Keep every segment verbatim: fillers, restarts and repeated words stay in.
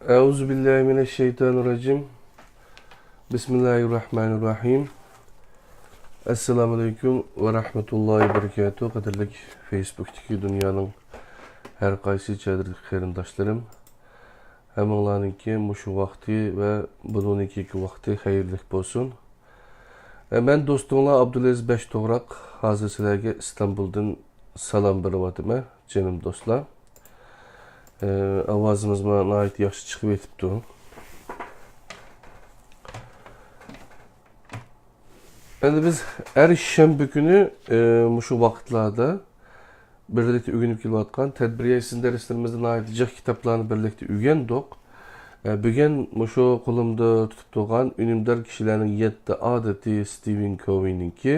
أعوذ بالله من الشيطان الرجيم. بسم الله الرحمن الرحيم. ئەسسالامۇ ئەلەيكۇم ۋە رەھمەتۇللاھى ۋە بەرىكاتۇھ. قەدىرلىك فېيسبۇكتىكى دۇنيانىڭ ھەر قايسى چەترىكى قېرىنداشلىرىم، ھەممىڭلارنىڭكى مۇشۇ ۋاقتى ۋە بۇنىڭدىن كېيىنكى ۋاقتى خەيرلىك بولسۇن. ئە، مەن دوستۇڭلار ئابدۇلئەزىز بەشتوغراق. ھازىر سىلەرگە ئىستانبۇلدىن سالام بېرىۋاتىمەن، جېنىم دوستلار. ئە، ئاۋازىمىزمۇ ناھايىتى ياخشى چىقىۋېتىپتۇ. ئەمدى بىز ھەر شەنبە كۈنى، ئە، مۇشۇ ۋاقىتلاردا بىرلىكتە ئۆگىنىپ كېلىۋاتقان تەدبىر ياسىن دەرسلىرىمىزدە ناھايىتى جىق كىتابلارنى بىرلىكتە ئۆگەندۇق. ئە، بۈگۈن مۇشۇ قولۇمدا تۇتۇپ تۇرغان ئۈنۈمدار كىشىلەرنىڭ يەتتە ئادىتى، ستىۋېن كوۋىنىڭكى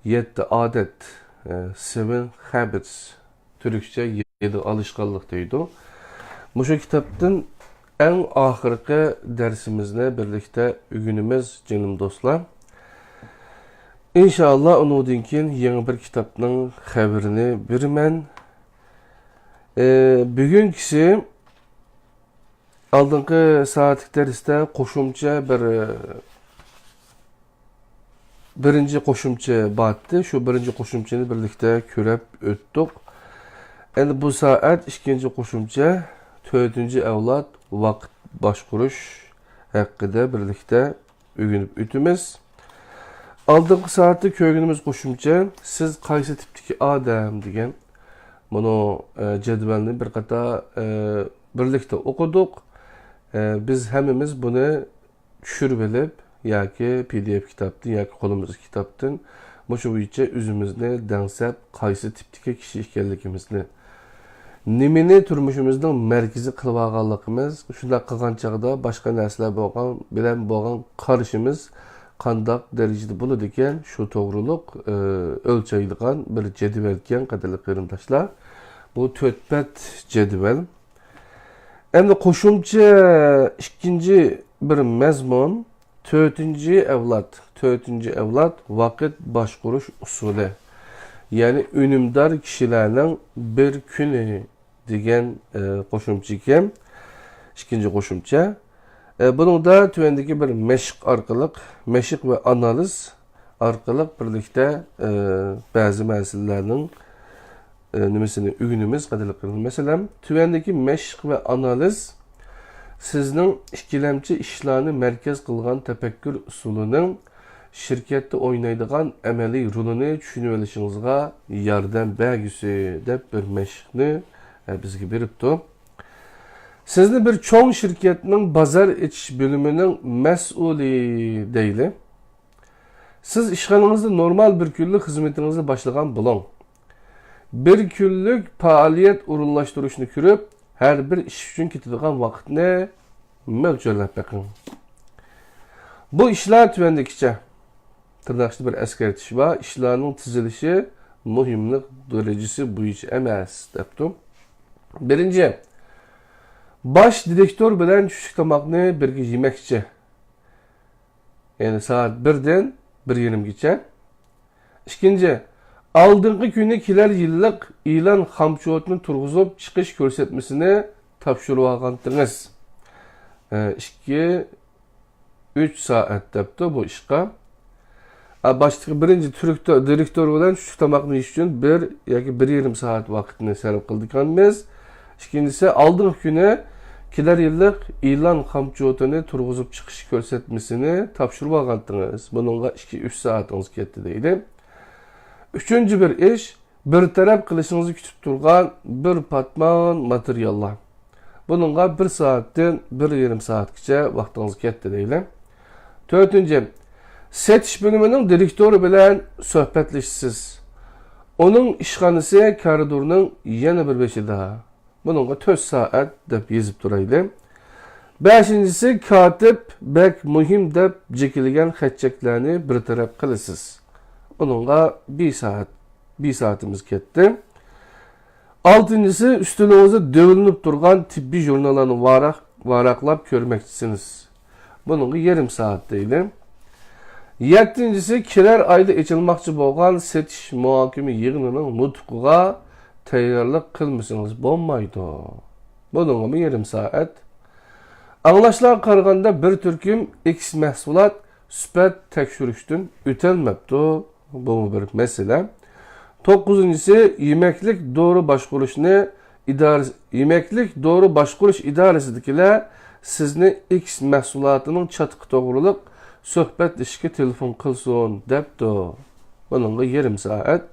يەتتە ئادەت، ئە، Seven Habits، تۈركچە يەتتە ئالىشقانلىق دەيدۇ. مۇشۇ كىتابتىن ئەڭ ئاخىرقى دەرسىمىزنى بىرلىكتە ئۆگىنىمىز، جېنىم دوستلار. ئىنشائاللا، ئۇنىڭدىن كېيىن يېڭى بىر كىتابنىڭ خەۋىرىنى بېرىمەن. ئى، بۈگۈنكىسى ئالدىنقى سائەتلىك دەرستە قوشۇمچە بىر، بىرىنچى قوشۇمچە بارتتى. شۇ بىرىنچى قوشۇمچىنى بىرلىكتە كۆرۈپ ئۆتتۇق. ئەمدى بۇ سائەت ئىككىنچى قوشۇمچە، تۆتىنچى ئەۋلاد ۋاقىت باشقۇرۇش ھەققىدە بىرلىكتە ئۆگىنىپ ئۆتىمىز. ئالدىنقى سائەتتە كۆرگىنىمىز قوشۇمچە، سىز قايسى تىپتىكى ئادەم دېگەن مۇنۇ، ئە، جەدۋەلنى بىر قاتار، ئە، بىرلىكتە ئوقۇدۇق. ئە، بىز ھەممىمىز بۇنى چۈشۈرۈۋېلىپ ياكى پى دى ئېف كىتابتىن ياكى قولىمىزدىكى كىتابتىن مۇشۇ بويىچە ئۆزىمىزنى دەڭسەپ، قايسى تىپتىكى كىشى ئىكەنلىكىمىزنى، نېمىنى تۇرمۇشىمىزنىڭ مەركىزى قىلىۋالغانلىقىمىز، شۇنداق قىلغان چاغدا باشقا نەرسىلەر بولغان، بىلەن بولغان قارىشىمىز قانداق دەرىجىدە بولىدىكەن، شۇ توغرۇلۇق، ئى، ئۆلچەيدىغان بىر جەدۋەلكەن، قەدىرلىك قېرىنداشلار. بۇ تۆت بەت جەدۋەل. ئەمدى قوشۇمچە ئىككىنچى بىر مەزمۇن، تۆتىنچى ئەۋلاد، تۆتىنچى ئەۋلاد ۋاقىت باشقۇرۇش ئۇسۇلى. يەنى ئۈنۈمدار كىشىلەرنىڭ بىر كۈنى دېگەن، ئە، قوشۇمچە ئىكەن. ئىككىنچى قوشۇمچە. ئە، بۇنىڭدا تۆۋەندىكى بىر مەشىق ئارقىلىق، مەشىق ۋە ئانالىز ئارقىلىق بىرلىكتە، ئە، بەزى مەسىلىلەرنىڭ، ئە، نېمىسىنى ئۆگىنىمىز، قەدىرلىك قېرىنداشلار. مەسىلەن، تۆۋەندىكى مەشىق ۋە ئانالىز سىزنىڭ ئىككىلەمچى ئىشلارنى مەركەز قىلغان تەپەككۇر ئۇسۇلىنىڭ شىركەتتە ئوينايدىغان ئەمەلىي رولىنى چۈشىنىۋېلىشىڭىزغا ياردەم بەرگۈسى دەپ بىر مەشىقنى، ئە، بىزگە بېرىپتۇ. سىزنى بىر چوڭ شىركەتنىڭ بازار ئېچىش بۆلۈمىنىڭ مەسئۇلى دەيلى. سىز ئىشخانىڭىزدا نورمال بىر كۈنلۈك خىزمىتىڭىزنى باشلىغان بولۇڭ. بىر كۈنلۈك پائالىيەت ئورۇنلاشتۇرۇشنى كۆرۈپ، ھەر بىر ئىش ئۈچۈن كېتىدىغان ۋاقىتنى مۆلچەرلەپ بېقىڭ. بۇ ئىشلار تۆۋەندىكىچە. تىرناق ئىچىدە بىر ئەسكەرتىش بار. ئىشلارنىڭ تىزىلىشى مۇھىملىق دەرىجىسى بويىچە ئەمەس، دەپتۇ. بىرىنچى، باش دىرېكتور بىلەن چۈشلۈك تاماقنى بىرگە يېمەكچى. يەنى سائەت بىردىن بىر يېرىمگىچە. ئىككىنچى، ئالدىنقى كۈنى كېلەر يىللىق ئېلان خامچوتىنى تۇرغۇزۇپ چىقىش كۆرسەتمىسىنى تاپشۇرۇۋالغانتىڭىز. ئە، ئىككى، ئۈچ سائەت دەپتۇ بۇ ئىشقا. ئە، باشتىكى بىرىنچى تۈركتە-، دىرېكتور بىلەن چۈشلۈك تاماقنى يېيىش ئۈچۈن بىر ياكى بىر يېرىم سائەت ۋاقىتنى سەرپ قىلىدىكەنمىز. ئىككىنچىسى، ئالدىنقى كۈنى كېلەر يىللىق ئېلان خامچوتىنى تۇرغۇزۇپ چىقىش كۆرسەتمىسىنى تاپشۇرۇۋالغانتىڭىز. بۇنىڭغا ئىككى، ئۈچ سائىتىڭىز كەتتى دەيلى. ئۈچىنچى بىر ئىش، بىر تەرەپ قىلىشىڭىزنى كۈتۈپ تۇرغان بىر پاتمان ماتېرىياللار. بۇنىڭغا بىر سائەتتىن بىر يېرىم سائەتكىچە ۋاقتىڭىز كەتتى دەيلى. تۆتىنچى، سېتىش بۆلۈمىنىڭ دىرېكتورى بىلەن سۆھبەتلىشىسىز. ئۇنىڭ ئىشخانىسى كارىدورنىڭ يەنە بىر بېشىدا. بۇنىڭغا تۆت سائەت دەپ يېزىپ تۇرايلى. بەشىنچىسى، كاتىپ بەك مۇھىم دەپ جېكىلىگەن خەت-چەكلەرنى بىر تەرەپ قىلىسىز. ئۇنىڭغا بىر سائەت، بىر سائىتىمىز كەتتى. ئالتىنچىسى، ئۈستىلىڭىزدە دۆۋىلىنىپ تۇرغان تېببىي ژۇرناللارنى ۋاراق-، ۋاراقلاپ كۆرمەكچىسىز. بۇنىڭغا يېرىم سائەت دەيلى. يەتتىنچىسى، كېلەر ئايدا ئېچىلماقچى بولغان سېتىش مۇھاكىمە يىغىنىنىڭ نۇتقىغا تەييارلىق قىلمىسىڭىز بولمايدۇ. بۇنىڭغىمۇ يېرىم سائەت. ئاڭلاشلارغا قارىغاندا، بىر تۈركۈم ئېكس مەھسۇلات سۈپەت تەكشۈرۈشتىن ئۆتەلمەپتۇ. بۇمۇ بىر مەسىلە. توققۇزىنچىسى، يېمەكلىك دورا باشقۇرۇشنى ئىدارىسى، يېمەكلىك دورا باشقۇرۇش ئىدارىسىدىكىلەر سىزنى ئېكس مەھسۇلاتىنىڭ چاتىقى توغرۇلۇق سۆھبەتلىشىشكە تېلېفون قىلسۇن دەپتۇ. بۇنىڭغا يېرىم سائەت.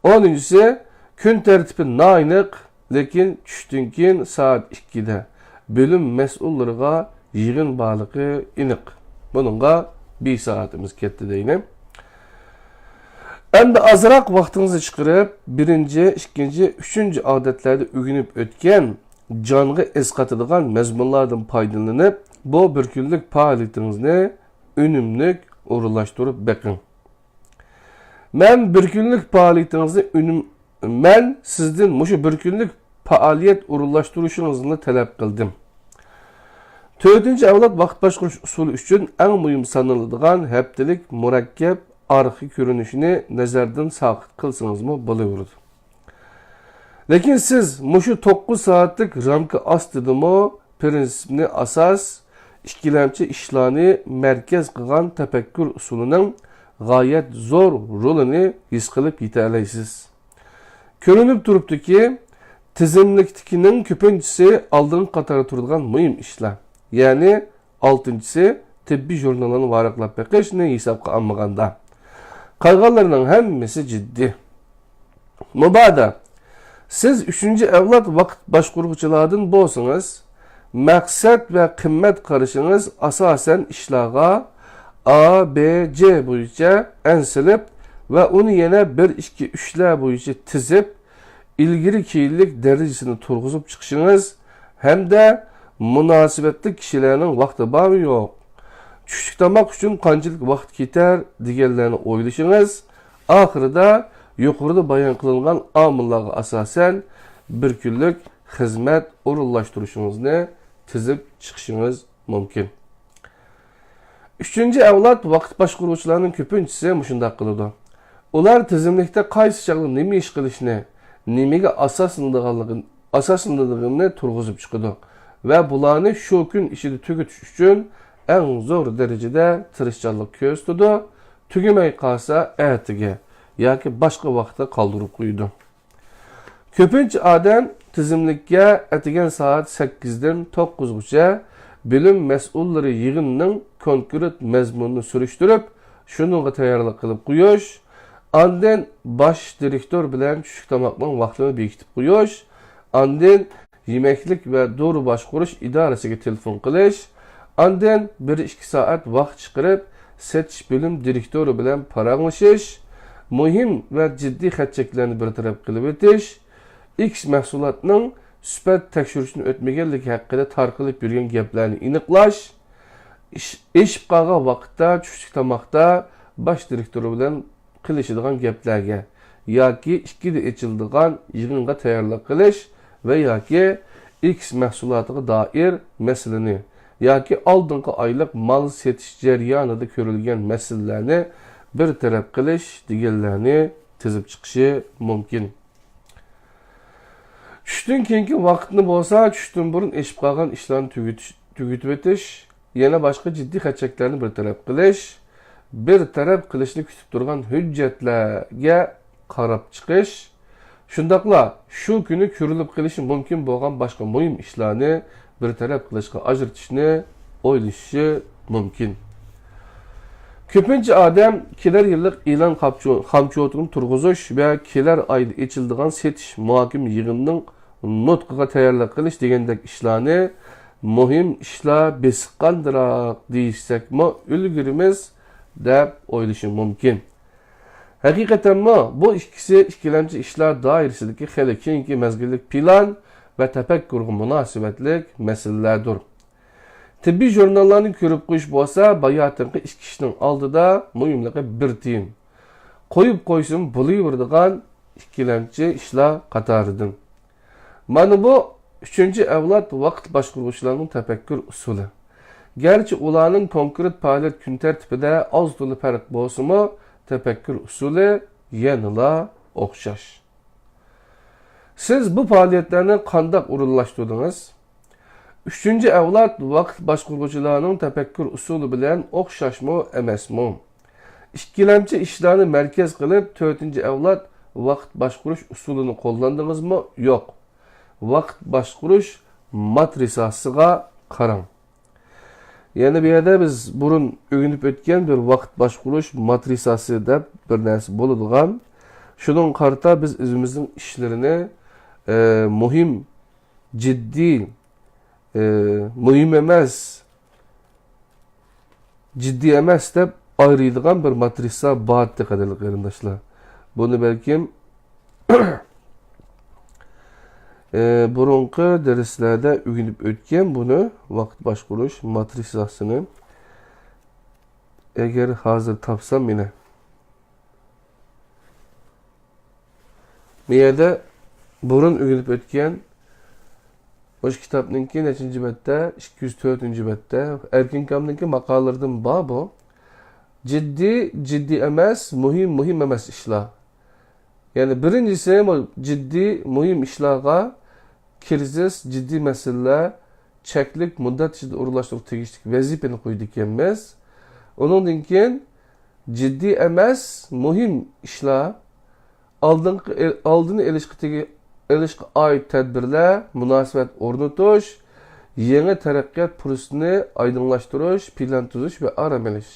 ئونىنچىسى، كۈن تەرتىپى نائېنىق، لېكىن چۈشتىن كېيىن سائەت ئىككىدە بۆلۈم مەسئۇللىرىغا يىغىن بارلىقى ئېنىق. بۇنىڭغا بىر سائىتىمىز كەتتى دەيلى. ئەمدى ئازراق ۋاقتىڭىزنى چىقىرىپ، بىرىنچى، ئىككىنچى، ئۈچىنچى ئادەتلەردە ئۆگىنىپ ئۆتكەن جانغا ئەسقاتىدىغان مەزمۇنلاردىن پايدىلىنىپ، بۇ بىر كۈنلۈك پائالىيىتىڭىزنى ئۈنۈملۈك ئورۇنلاشتۇرۇپ بېقىڭ. مەن بىر كۈنلۈك پائالىيىتىڭىزنى ئۈنۈم-، مەن سىزدىن مۇشۇ بىر كۈنلۈك پائالىيەت ئورۇنلاشتۇرۇشىڭىزنى تەلەپ قىلدىم. تۆتىنچى ئەۋلاد ۋاقىت باشقۇرۇش ئۇسۇلى ئۈچۈن ئەڭ مۇھىم سانىلىدىغان ھەپتىلىك مۇرەككەپ ئارقا كۆرۈنۈشىنى نەزەردىن ساقىت قىلسىڭىزمۇ بولۇۋېرىدۇ. لېكىن سىز مۇشۇ توققۇز سائەتلىك رامكا ئاستىدىمۇ پىرىنسىپنى ئاساس، ئىككىلەمچى ئىشلارنى مەركەز قىلغان تەپەككۇر ئۇسۇلىنىڭ غايەت زور رولىنى ھېس قىلىپ يېتەلەيسىز. كۆرۈنۈپ تۇرۇپتۇكى، تىزىملىكتىكىنىڭ كۆپىنچىسى ئالدىنقى قاتاردا تۇرىدىغان مۇھىم ئىشلار، يەنى ئالتىنچىسى، تېببىي ژۇرناللارنى ۋاراقلاپ بېقىشنى ھېسابقا ئالمىغاندا، قالغانلىرىنىڭ ھەممىسى جىددىي. مۇبادا سىز ئۈچىنچى ئەۋلاد ۋاقىت باشقۇرغۇچىلاردىن بولسىڭىز، مەقسەت ۋە قىممەت قارىشىڭىز ئاساسەن ئىشلارغا ئا، بې، جې بويىچە ئەنسىلىپ ۋە ئۇنى يەنە بىر، ئىككى، ئۈچلەر بويىچە تىزىپ، ئىلگىرى كېيىنلىك دەرىجىسىنى تۇرغۇزۇپ چىقىشىڭىز ھەمدە مۇناسىۋەتلىك كىشىلەرنىڭ ۋاقتى بارمۇ يوق، چۈشلۈك تاماق ئۈچۈن قانچىلىك ۋاقىت كېتەر دېگەنلەرنى ئويلىشىڭىز، ئاخىرىدا يۇقىرىدا بايان قىلىنغان ئامىللارغا ئاساسەن بىر كۈنلۈك خىزمەت ئورۇنلاشتۇرۇشىڭىزنى تىزىپ چىقىشىڭىز مۇمكىن. ئۈچىنچى ئەۋلاد ۋاقىت باشقۇرغۇچىلارنىڭ كۆپىنچىسى مۇشۇنداق قىلىدۇ. ئۇلار تىزىملىكتە قايسى چاغدا نېمە ئىش قىلىشنى، نېمىگە ئاساسلىنىدىغانلىقىنى، ئاساسلىنىدىغىنىنى تۇرغۇزۇپ چىقىدۇ ۋە بۇلارنى شۇ كۈن ئىچىدە تۈگىتىش ئۈچۈن ئەڭ زور دەرىجىدە تىرىشچانلىق كۆرسىتىدۇ، تۈگىمەي قالسا ئەتىگە ياكى باشقا ۋاقىتقا قالدۇرۇپ قويىدۇ. كۆپىنچە ئادەم تىزىملىككە ئەتىگەن سائەت سەككىزدىن توققۇزغىچە بۆلۈم مەسئۇللىرى يىغىنىنىڭ كونكرېت مەزمۇنىنى سۈرۈشتۈرۈپ، شۇنىڭغا تەييارلىق قىلىپ قويۇش، ئاندىن باش دىرېكتور بىلەن چۈشلۈك تاماقنىڭ ۋاقتىنى بېكىتىپ قويۇش، ئاندىن يېمەكلىك ۋە دورا باشقۇرۇش ئىدارىسىگە تېلېفون قىلىش، ئاندىن بىر ئىككى سائەت ۋاقىت چىقىرىپ، سېتىش بۆلۈم دىرېكتورى بىلەن پاراڭلىشىش، مۇھىم ۋە جىددىي خەت-چەكلەرنى بىر تەرەپ قىلىۋېتىش، ئېكس مەھسۇلاتنىڭ سۈپەت تەكشۈرۈشتىن ئۆتمىگەنلىكى ھەققىدە تارقىلىپ يۈرگەن گەپلەرنى ئېنىقلاش، ئىش-، ئېشىپ قالغان ۋاقىتتا چۈشلۈك تاماقتا باش دىرېكتورى بىلەن قىلىشىدىغان گەپلەرگە ياكى ئىككىدە ئېچىلىدىغان يىغىنغا تەييارلىق قىلىش ۋە ياكى ئېكس مەھسۇلاتىغا دائىر مەسىلىنى ياكى ئالدىنقى ئايلىق مال سېتىش جەريانىدا كۆرۈلگەن مەسىلىلەرنى بىر تەرەپ قىلىش دېگەنلەرنى تىزىپ چىقىشى مۇمكىن. چۈشتىن كېيىنكى ۋاقىتنى بولسا چۈشتىن بۇرۇن ئېشىپ قالغان ئىشلارنى تۈگىتىش، تۈگىتىۋېتىش، يەنە باشقا جىددىي خەت-چەكلەرنى بىر تەرەپ قىلىش، بىر تەرەپ قىلىشنى كۈتۈپ تۇرغان ھۆججەتلەرگە قاراپ چىقىش، شۇنداقلا شۇ كۈنى كۆرۈلۈپ قېلىشى مۇمكىن بولغان باشقا مۇھىم ئىشلارنى بىر تەرەپ قىلىشقا ئاجرىتىشنى ئويلىشىشى مۇمكىن. كۆپىنچە ئادەم كېلەر يىللىق ئېلان خامچو-، خامچوتىنى تۇرغۇزۇش ۋە كېلەر ئايدا ئېچىلىدىغان سېتىش مۇھاكىمە يىغىنىنىڭ نۇتقىغا تەييارلىق قىلىش دېگەندەك ئىشلارنى مۇھىم ئىشلار بېسىققاندىراق دېيىشسەكمۇ ئۈلگۈرىمىز دەپ ئويلىشى مۇمكىن. ھەقىقەتەنمۇ بۇ ئىككىسى ئىككىلەمچى ئىشلار دائىرىسىدىكى خېلى كېيىنكى مەزگىللىك پىلان ۋە تەپەككۇرغا مۇناسىۋەتلىك مەسىلىلەردۇر. تېببىي ژۇرناللارنى كۆرۈپ قويۇش بولسا باياتىنقى ئىككى ئىشنىڭ ئالدىدا مۇھىملىقى بىر تىيىن. قويۇپ قويسىمۇ بولۇۋېرىدىغان ئىككىلەمچى ئىشلار قاتارىدىن. مانا بۇ ئۈچىنچى ئەۋلاد ۋاقىت باشقۇرغۇچىلارنىڭ تەپەككۇر ئۇسۇلى. گەرچە ئۇلارنىڭ كونكرېت پائالىيەت كۈن تەرتىپىدە ئاز-تولا پەرق بولسىمۇ، تەپەككۇر ئۇسۇلى يەنىلا ئوخشاش. سىز بۇ پائالىيەتلەرنى قانداق ئورۇنلاشتۇردىڭىز؟ ئۈچىنچى ئەۋلاد ۋاقىت باشقۇرغۇچىلارنىڭ تەپەككۇر ئۇسۇلى بىلەن ئوخشاشمۇ، ئەمەسمۇ؟ ئىككىلەمچى ئىشلارنى مەركەز قىلىپ، تۆتىنچى ئەۋلاد ۋاقىت باشقۇرۇش ئۇسۇلىنى قوللاندىڭىزمۇ؟ يوق. ۋاقىت باشقۇرۇش ماترىساسىغا قاراڭ. يەنە بۇ يەردە بىز بۇرۇن ئۆگىنىپ ئۆتكەن بىر ۋاقىت باشقۇرۇش ماترىساسى دەپ بىر نەرسە بولىدىغان. شۇنىڭغا قارىتا بىز ئۆزىمىزنىڭ ئىشلىرىنى، ئە، مۇھىم، جىددىي، ئە، مۇھىم ئەمەس، جىددىي ئەمەس دەپ ئايرىيدىغان بىر ماترىسا بار ئىدى، قەدىرلىك قېرىنداشلار. بۇنى بەلكىم ئى، بۇرۇنقى دەرسلەردە ئۆگىنىپ ئۆتكەن بۇنى، ۋاقىت باشقۇرۇش ماترىساسىنى. ئەگەر ھازىر تاپسام يەنە. بۇ يەردە بۇرۇن ئۆگىنىپ ئۆتكەن، مۇشۇ كىتابنىڭكى نەچچىنچى بەتتە؟ ئىككى يۈز تۆتىنچى بەتتە. ئەركىن كامنىڭكى ماقالىلىرىدىن بار بۇ. جىددىي، جىددىي ئەمەس، مۇھىم، مۇھىم ئەمەس ئىشلار. يەنى بىرىنچىسى، بۇ جىددىي، مۇھىم ئىشلارغا كىرىزىس، جىددىي مەسىلىلەر، چەكلىك مۇددەت ئىچىدە ئورۇنلاشتۇرۇش تېگىشلىك ۋەزىپىنى قويىدىكەنمىز. ئۇنىڭدىن كېيىن جىددىي ئەمەس، مۇھىم ئىشلار، ئالدىنقى، ئالدىنى ئېلىشقا تېگى-، ئېلىشقا ئائىت تەدبىرلەر، مۇناسىۋەت ئورنىتىش، يېڭى تەرەققىيات پۇرسىتىنى ئايدىڭلاشتۇرۇش، پىلان تۈزۈش ۋە ئارام ئېلىش.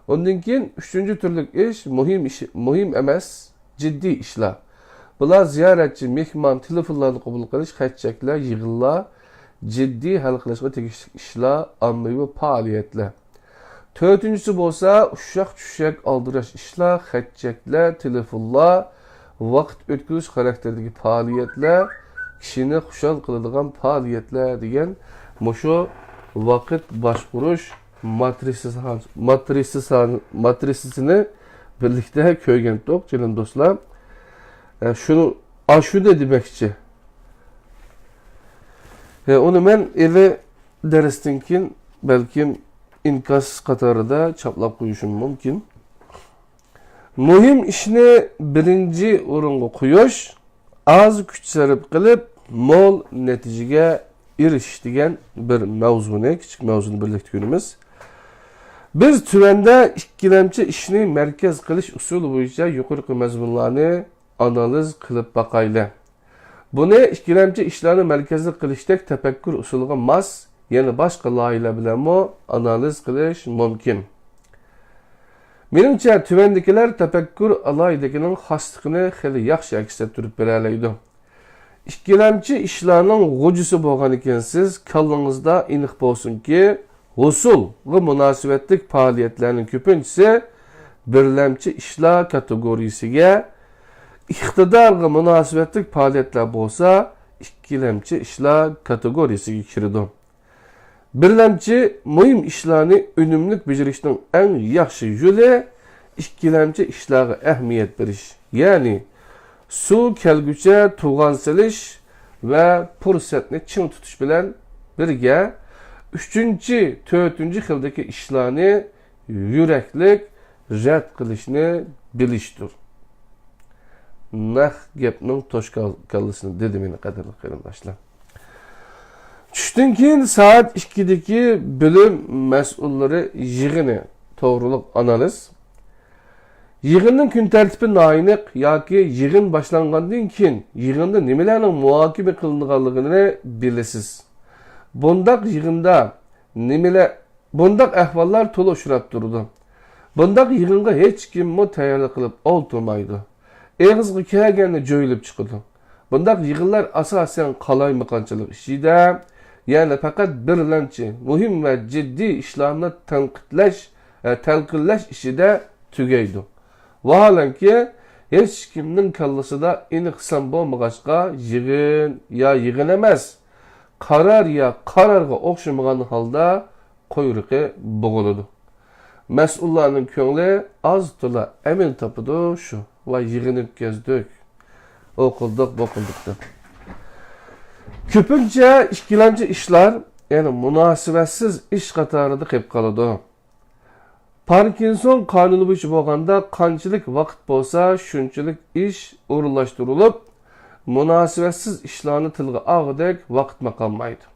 ئۇندىن كېيىن ئۈچىنچى تۈرلۈك ئىش، مۇھىم ئىش، مۇھىم ئەمەس، جىددىي ئىشلار. بۇلار زىيارەتچى، مېھمان، تېلېفونلارنى قوبۇل قىلىش، خەت-چەكلەر، يىغىنلار، جىددىي ھەل قىلىشقا تېگىشلىك ئىشلار، ئاممىۋى پائالىيەتلەر. تۆتىنچىسى بولسا ئۇششاق-چۈششەك ئالدىراش ئىشلار، خەت-چەكلەر، تېلېفونلار، ۋاقىت ئۆتكۈزۈش خاراكتېرىدىكى پائالىيەتلەر، كىشىنى خۇشال قىلىدىغان پائالىيەتلەر دېگەن مۇشۇ ۋاقىت باشقۇرۇش ماترىسىسى، ماترىسىسى، ماترىسىسىنى بىرلىكتە كۆرگەنتۇق، جېنىم دوستلار. ئە، شۇنى، ئاشۇنى دېمەكچى. ئە، ئۇنى مەن ئىلى دەرستىن كېيىن بەلكىم ئىنكاس قاتارىدا چاپلاپ قويۇشۇم مۇمكىن. مۇھىم ئىشنى بىرىنچى ئورۇنغا قويۇش، ئاز كۈچ سەرپ قىلىپ، مول نەتىجىگە ئېرىشىش دېگەن بىر مەۋزۇنى، كىچىك مەۋزۇنى بىرلىكتە كۆرىمىز. بىز تۆۋەندە ئىككىلەمچى ئىشنى مەركەز قىلىش ئۇسۇلى بويىچە يۇقىرىقى مەزمۇنلارنى ئانالىز قىلىپ باقايلى. بۇنى ئىككىلەمچى ئىشلارنى مەركەزلىك قىلىشتەك تەپەككۇر ئۇسۇلىغا ماس يەنە باشقا لايىھەلەر بىلەنمۇ ئانالىز قىلىش مۇمكىن. مېنىڭچە، تۆۋەندىكىلەر تەپەككۇر ئالاھىدىلىكىنىڭ خاسلىقىنى خېلى ياخشى ئەكس ئەتتۈرۈپ بېرەلەيدۇ. ئىككىلەمچى ئىشلارنىڭ غۇجىسى بولغانىكەنسىز، كاللىڭىزدا ئېنىق بولسۇنكى، ھوسۇلغا مۇناسىۋەتلىك پائالىيەتلەرنىڭ كۆپىنچىسى بىرلەمچى ئىشلار كاتېگورىيىسىگە، ئىقتىدارغا مۇناسىۋەتلىك پائالىيەتلەر بولسا ئىككىلەمچى ئىشلار كاتېگورىيىسىگە كىرىدۇ. بىرلەمچى مۇھىم ئىشلارنى ئۈنۈملۈك بېجىرىشنىڭ ئەڭ ياخشى يولى ئىككىلەمچى ئىشلارغا ئەھمىيەت بېرىش، يەنى سۇ كەلگۈچە توغان سېلىش ۋە پۇرسەتنى چىڭ تۇتۇش بىلەن بىرگە، ئۈچىنچى، تۆتىنچى خىلدىكى ئىشلارنى يۈرەكلىك رەت قىلىشنى بىلىشتۇر. نەق گەپنىڭ توشقان كاللىسىنى دېدىم يەنە، قەدىرلىك قېرىنداشلار. چۈشتىن كېيىن سائەت ئىككىدىكى بۆلۈم مەسئۇللىرى يىغىنى توغرۇلۇق ئانالىز. يىغىننىڭ كۈن تەرتىپى ناھايىنىق ياكى يىغىن باشلانغاندىن كېيىن يىغىندا نېمىلەرنىڭ مۇھاكىمە قىلىنغانلىقىنى بىلىسىز. بۇنداق يىغىندا نېمىلەر بۇنداق ئەھۋاللار تولا ئۇچراپ تۇرىدۇ. بۇنداق يىغىنغا ھېچكىممۇ تەييارلىق قىلىپ ئولتۇرمايدۇ. ئېغىزغا كەلگەننى جۆيلۈپ چىقىدۇ. بۇنداق يىغىنلار ئاساسەن قالايمىقانچىلىق ئىچىدە، يەنى پەقەت بىرلەمچى مۇھىم ۋە جىددىي ئىشلارنى تەنقىدلەش، ئە، تەلقىنلەش ئىچىدە تۈگەيدۇ. ۋاھالەنكى، ھېچكىمنىڭ كاللىسىدا ئېنىق سان بولمىغاچقا، يىغىن يا يىغىن ئەمەس، قارار يا قارارغا ئوخشىمىغان ھالدا قۇيرۇقى بوغۇلىدۇ. مەسئۇللارنىڭ كۆڭلى ئاز-تولا ئەمىن تاپىدۇ شۇ. ۋاي، يىغىن ئۆتكۈزدۇق، ئۇ قىلدۇق، بۇ قىلدۇق دەپ. كۆپىنچە ئىككىلەمچى ئىشلار، يەنى مۇناسىۋەتسىز ئىش قاتارىدا قېلىپ قالىدۇ. پاركىنسون قانۇنى بويىچە بولغاندا، قانچىلىك ۋاقىت بولسا، شۇنچىلىك ئىش ئورۇنلاشتۇرۇلۇپ، مۇناسىۋەتسىز ئىشلارنى تىلغا ئالغۇدەك ۋاقىتمۇ قالمايدۇ.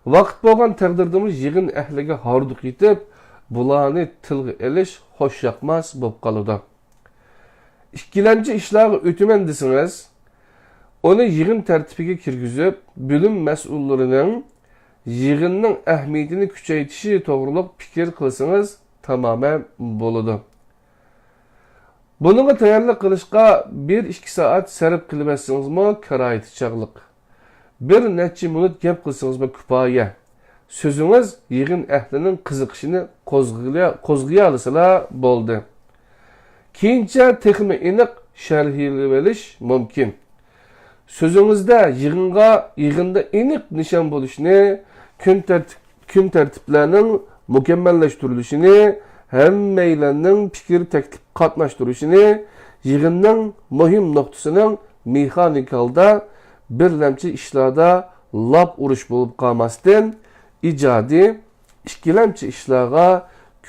ۋاقىت بولغان تەقدىردىمۇ يىغىن ئەھلىگە ھاردۇق يېتىپ، بۇلارنى تىلغا ئېلىش خوش ياقماس بولۇپ قالىدۇ. ئىككىلەمچى ئىشلارغا ئۆتىمەن دېسىڭىز، ئۇنى يىغىن تەرتىپىگە كىرگۈزۈپ، بۆلۈم مەسئۇللىرىنىڭ يىغىننىڭ ئەھمىيىتىنى كۈچەيتىشى توغرۇلۇق پىكىر قىلسىڭىز تامامەن بولىدۇ. بۇنىڭغا تەييارلىق قىلىشقا بىر ئىككى سائەت سەرپ قىلىۋەتسىڭىزمۇ كارايىتى چاغلىق. بىر نەچچە مىنۇت گەپ قىلسىڭىزمۇ كۇپايە. سۆزىڭىز يىغىن ئەھلىنىڭ قىزىقىشىنى قوزغىيا-، قوزغىيالىسىلا بولدى. كېيىنچە تېخىمۇ ئېنىق شەرھلىۋېلىش مۇمكىن. سۆزىڭىزدە يىغىنغا، يىغىندا ئېنىق نىشان بولۇشنى، كۈن تەرتىپ-، كۈن تەرتىپلەرنىڭ مۇكەممەللەشتۈرۈلۈشىنى، ھەممەيلەننىڭ پىكىر تەكلىپ قاتناشتۇرۇشىنى، يىغىننىڭ مۇھىم نۇقتىسىنىڭ مېخانىكا ھالدا بىرلەمچى ئىشلاردا لاپ ئۇرۇش بولۇپ قالماستىن، ئىجادىي، ئىككىلەمچى ئىشلارغا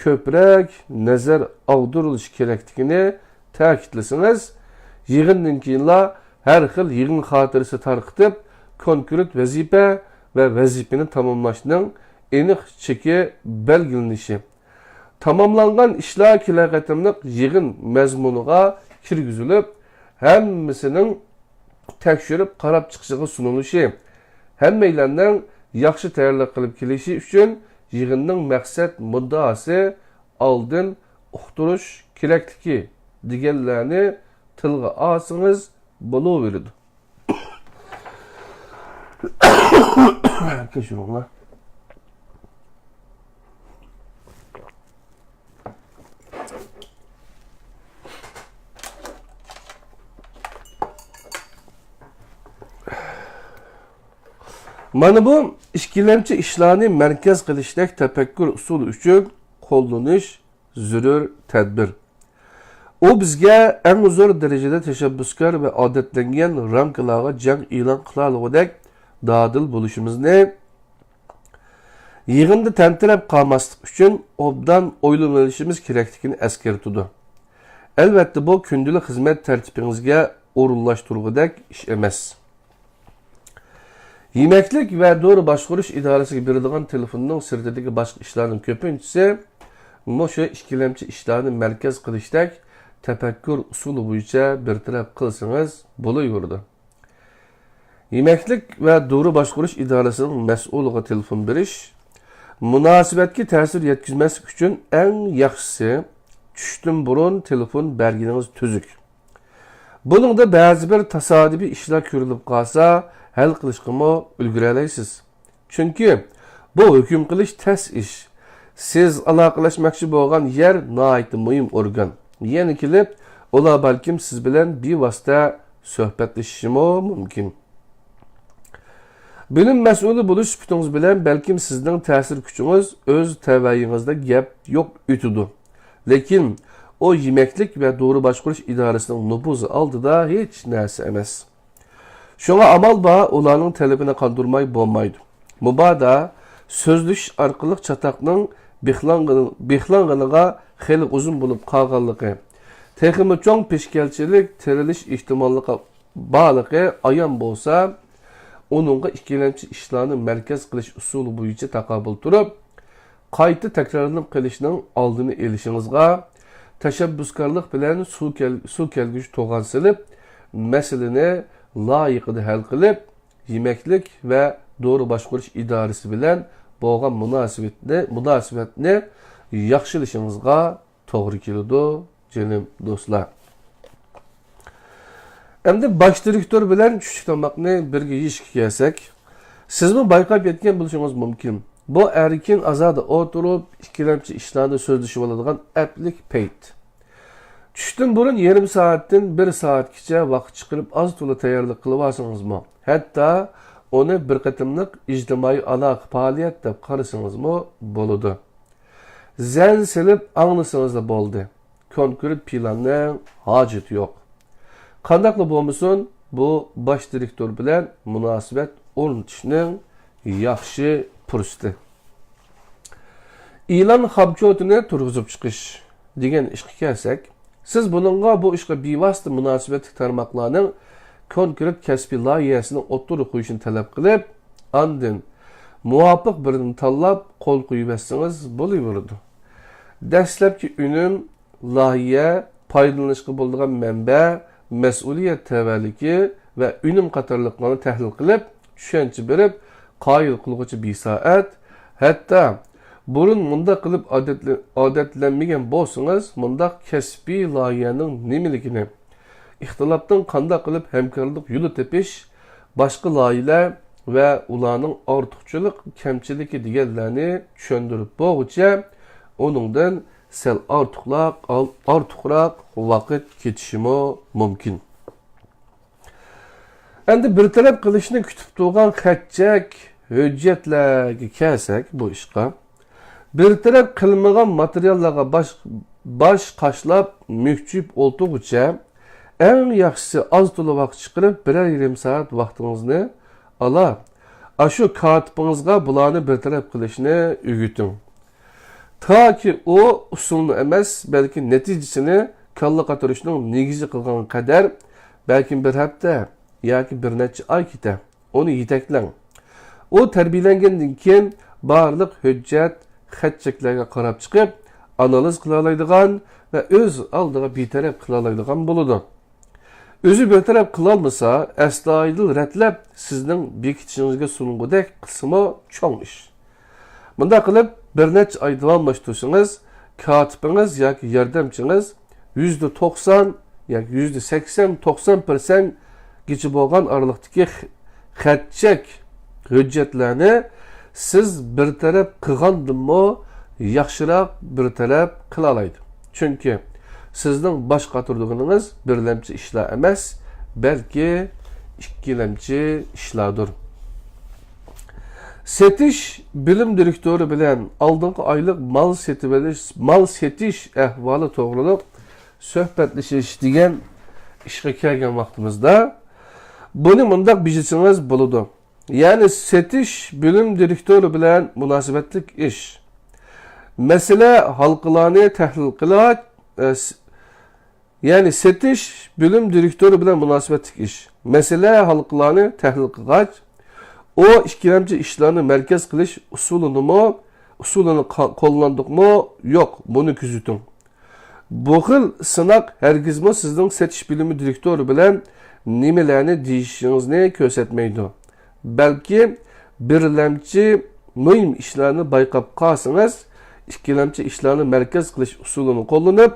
كۆپرەك نەزەر ئاغدۇرۇلۇشى كېرەكلىكىنى تەكىتلىسىڭىز، يىغىندىن كېيىنلا ھەر خىل يىغىن خاتىرىسى تارقىتىپ، كونكرېت ۋەزىپە ۋە ۋەزىپىنى تاماملاشنىڭ ئېنىق چېكى بەلگىلىنىشى، تاماملانغان ئىشلار كېلەر قېتىملىق يىغىن مەزمۇنىغا كىرگۈزۈلۈپ، ھەممىسىنىڭ تەكشۈرۈپ قاراپ چىقىشىغا سۇنۇلۇشى، ھەممەيلەننىڭ ياخشى تەييارلىق قىلىپ كېلىشى ئۈچۈن يىغىننىڭ مەقسەت مۇددىئاسى، ئالدىن ئۇقتۇرۇش كېرەكلىكى دېگەنلەرنى تىلغا ئالسىڭىز بولۇۋېرىدۇ. كەچۈرۈڭلار. مانا بۇ ئىككىلەمچى ئىشلارنى مەركەز قىلىشتەك تەپەككۇر ئۇسۇلى ئۈچۈن قوللىنىش زۆرۈر تەدبىر. ئۇ بىزگە ئەڭ زور دەرىجىدە تەشەببۇسكار ۋە ئادەتلەنگەن رامكىلارغا جەڭ ئېلان قىلالىغۇدەك دادىل بولۇشىمىزنى، يىغىندا تەمتىرەپ قالماسلىق ئۈچۈن ئوبدان ئويلىنىۋېلىشىمىز كېرەكلىكىنى ئەسكەرتىدۇ. ئەلۋەتتە، بۇ كۈندىلىك خىزمەت تەرتىپىڭىزگە ئورۇنلاشتۇرغۇدەك ئىش ئەمەس. يېمەكلىك ۋە دورا باشقۇرۇش ئىدارىسىگە بېرىدىغان تېلېفوننىڭ سىرتىدىكى باشقا ئىشلارنىڭ كۆپىنچىسى مۇشۇ ئىككىلەمچى ئىشلارنى مەركەز قىلىشتەك تەپەككۇر ئۇسۇلى بويىچە بىر تەرەپ قىلسىڭىز بولۇۋېرىدۇ. يېمەكلىك ۋە دورا باشقۇرۇش ئىدارىسىنىڭ مەسئۇلىغا تېلېفون بېرىش، مۇناسىۋەتكە تەسىر يەتكۈزمەسلىك ئۈچۈن ئەڭ ياخشىسى، چۈشتىن بۇرۇن تېلېفون بەرگىنىڭىز تۈزۈك. بۇنىڭدا بەزى بىر تاسادىپىي ئىشلار كۆرۈلۈپ قالسا، ھەل قىلىشقىمۇ ئۈلگۈرەلەيسىز. چۈنكى بۇ ھۆكۈم قىلىش تەس ئىش. سىز ئالاقىلەشمەكچى بولغان يەر ناھايىتى مۇھىم ئورگان. يەنە كېلىپ، ئۇلار بەلكىم سىز بىلەن بىۋاسىتە سۆھبەتلىشىشىمۇ مۇمكىن. بۆلۈم مەسئۇلى بولۇش سۈپىتىڭىز بىلەن بەلكىم سىزنىڭ تەسىر كۈچىڭىز ئۆز تەۋەيىڭىزدە گەپ يوق ئۆتىدۇ. لېكىن ئۇ يېمەكلىك ۋە دورا باشقۇرۇش ئىدارىسىنىڭ نوپۇزى ئالدىدا ھېچ نەرسە ئەمەس. شۇڭا ئامال بار، ئۇلارنىڭ تەلىپىنى قاندۇرماي بولمايدۇ. مۇبادا سۆزلىشىش ئارقىلىق چاتاقنىڭ بىخلانغىنى-، بىخلانغىنىغا خېلى ئۇزۇن بولۇپ قالغانلىقى، تېخىمۇ چوڭ پېشكەلچىلىك تېرىلىش ئېھتىماللىقى بارلىقى ئايان بولسا، ئۇنىڭغا ئىككىلەمچى ئىشلارنى مەركەز قىلىش ئۇسۇلى بويىچە تاقابىل تۇرۇپ، قايتا تەكرارلىنىپ قېلىشنىڭ ئالدىنى ئېلىشىڭىزغا، تەشەببۇسكارلىق بىلەن سۇ كەل-، سۇ كەلگۈچە توغان سېلىپ، مەسىلىنى لايىقىدا ھەل قىلىپ، يېمەكلىك ۋە دورا باشقۇرۇش ئىدارىسى بىلەن بولغان مۇناسىۋەتنى، مۇناسىۋەتنى ياخشىلىشىڭىزغا توغرا كېلىدۇ، جېنىم دوستلار. ئەمدى باش دىرېكتور بىلەن چۈشلۈك تاماقنى بىرگە يېيىشكە كەلسەك، سىزمۇ بايقاپ يەتكەن بولۇشىڭىز مۇمكىن. بۇ ئەركىن ئازادە ئولتۇرۇپ، ئىككىلەمچى ئىشلارنى سۆزلىشىۋالىدىغان ئەپلىك پەيت. چۈشتىن بۇرۇن يېرىم سائەتتىن بىر سائەتكىچە ۋاقىت چىقىرىپ، ئاز-تولا تەييارلىق قىلىۋالسىڭىزمۇ، ھەتتا ئۇنى بىر قېتىملىق ئىجتىمائىي ئالاقە پائالىيەت دەپ قارىسىڭىزمۇ بولىدۇ. زەن سېلىپ ئاڭلىسىڭىزلا بولدى. كونكرېت پىلاننىڭ ھاجىتى يوق. قانداقلا بولمىسۇن، بۇ باش دىرېكتور بىلەن مۇناسىۋەت ئورنىتىشنىڭ ياخشى پۇرسىتى. ئېلان خامچوتىنى تۇرغۇزۇپ چىقىش دېگەن ئىشقا كەلسەك، سىز بۇنىڭغا بۇ ئىشقا بىۋاسىتە مۇناسىۋەتلىك تارماقلارنىڭ كونكرېت كەسپىي لايىھەسىنى ئوتتۇرىغا قويۇشىنى تەلەپ قىلىپ، ئاندىن مۇۋاپىق بىرىنى تاللاپ قول قويۇۋەتسىڭىز بولۇۋېرىدۇ. دەسلەپكى ئۈنۈم، لايىھە، پايدىلىنىشقا بولىدىغان مەنبە، مەسئۇلىيەت تەۋەلىكى ۋە ئۈنۈم قاتارلىقلارنى تەھلىل قىلىپ، چۈشەنچە بېرىپ، قايىل قىلغۇچە بىسائەت، ھەتتا بۇرۇن مۇنداق قىلىپ ئادەتلە-، ئادەتلەنمىگەن بولسىڭىز، مۇنداق كەسپىي لايىھەنىڭ نېمىلىكىنى، ئىختىلاپتىن قانداق قىلىپ ھەمكارلىق يولى تېپىش، باشقا لايىھەلەر ۋە ئۇلارنىڭ ئارتۇقچىلىق، كەمچىلىكى دېگەنلەرنى چۈشەندۈرۈپ بولغۇچە، ئۇنىڭدىن سەل ئارتۇقراق، ئارتۇقراق ۋاقىت كېتىشىمۇ مۇمكىن. ئەمدى بىر تەرەپ قىلىشنى كۈتۈپ تۇرغان خەت-چەك، ھۆججەتلەرگە كەلسەك، بۇ ئىشقا بىر تەرەپ قىلمىغان ماتېرىياللارغا باش، باش قاشلاپ، مۈكچىيىپ ئولتۇرغۇچە، ئەڭ ياخشىسى ئاز-تولا ۋاقىت چىقىرىپ، بىرەر يېرىم سائەت ۋاقتىڭىزنى ئالا، ئاشۇ كاتىپىڭىزغا بۇلارنى بىر تەرەپ قىلىشنى ئۆگىتىڭ. تاكى ئۇ ئۇسۇلنى ئەمەس، بەلكى نەتىجىسىنى كاللا قاتۇرۇشنىڭ نېگىزى قىلغان قەدەر، بەلكىم بىر ھەپتە ياكى بىر نەچچە ئاي كېتە. ئۇنى يېتەكلەڭ. ئۇ تەربىيەلەنگەندىن كېيىن بارلىق ھۆججەت، خەت-چەكلەرگە قاراپ چىقىپ، ئانالىز قىلالايدىغان ۋە ئۆز ئالدىغا بىتەرەپ قىلالايدىغان بولىدۇ. ئۆزى بىر تەرەپ قىلالمىسا، ئەستايىدىل رەتلەپ، سىزنىڭ بېكىتىشىڭىزگە سۇنغۇدەك قىلسىمۇ چوڭ ئىش. مۇنداق قىلىپ، بىر نەچچە ئاي داۋاملاشتۇرسىڭىز، كاتىپىڭىز ياكى ياردەمچىڭىز يۈزدە توقسان ياكى يۈزدە سەكسەن، توقسان پىرسەنتگىچە بولغان ئارىلىقتىكى خ-، خەت-چەك، ھۆججەتلەرنى سىز بىر تەرەپ قىلغاندىنمۇ ياخشىراق بىر تەرەپ قىلالايدۇ. چۈنكى سىزنىڭ باش قاتۇرىدىغىنىڭىز بىرلەمچى ئىشلار ئەمەس، بەلكى ئىككىلەمچى ئىشلاردۇر. سېتىش بۆلۈم دىرېكتورى بىلەن ئالدىنقى ئايلىق مال سېتىۋېلىش، مال سېتىش ئەھۋالى توغرۇلۇق سۆھبەتلىشىش دېگەن ئىشقا كەلگەن ۋاقتىمىزدا، بۇنى مۇنداق بېجىرسىڭىز بولىدۇ. يەنى سېتىش بۆلۈم دىرېكتورى بىلەن مۇناسىۋەتلىك ئىش. مەسىلە ھالقىلارنى تەھلىل قىلغاچ، ئە، س-، يەنى سېتىش بۆلۈم دىرېكتورى بىلەن مۇناسىۋەتلىك ئىش. مەسىلە ھالقىلارنى تەھلىل قىلغاچ، ئۇ ئىككىلەمچى ئىشلارنى مەركەز قىلىش ئۇسۇلىنىمۇ، ئۇسۇلىنى قا-، قوللاندۇقمۇ يوق، بۇنى كۆزىتىڭ. بۇ خىل سىناق ھەرگىزمۇ سىزنىڭ سېتىش بۆلۈمى دىرېكتورى بىلەن نېمىلەرنى دېيىشىڭىزنى كۆرسەتمەيدۇ. بەلكى بىرلەمچى مۇھىم ئىشلارنى بايقاپ قالسىڭىز، ئىككىلەمچى ئىشلارنى مەركەز قىلىش ئۇسۇلىنى قوللىنىپ،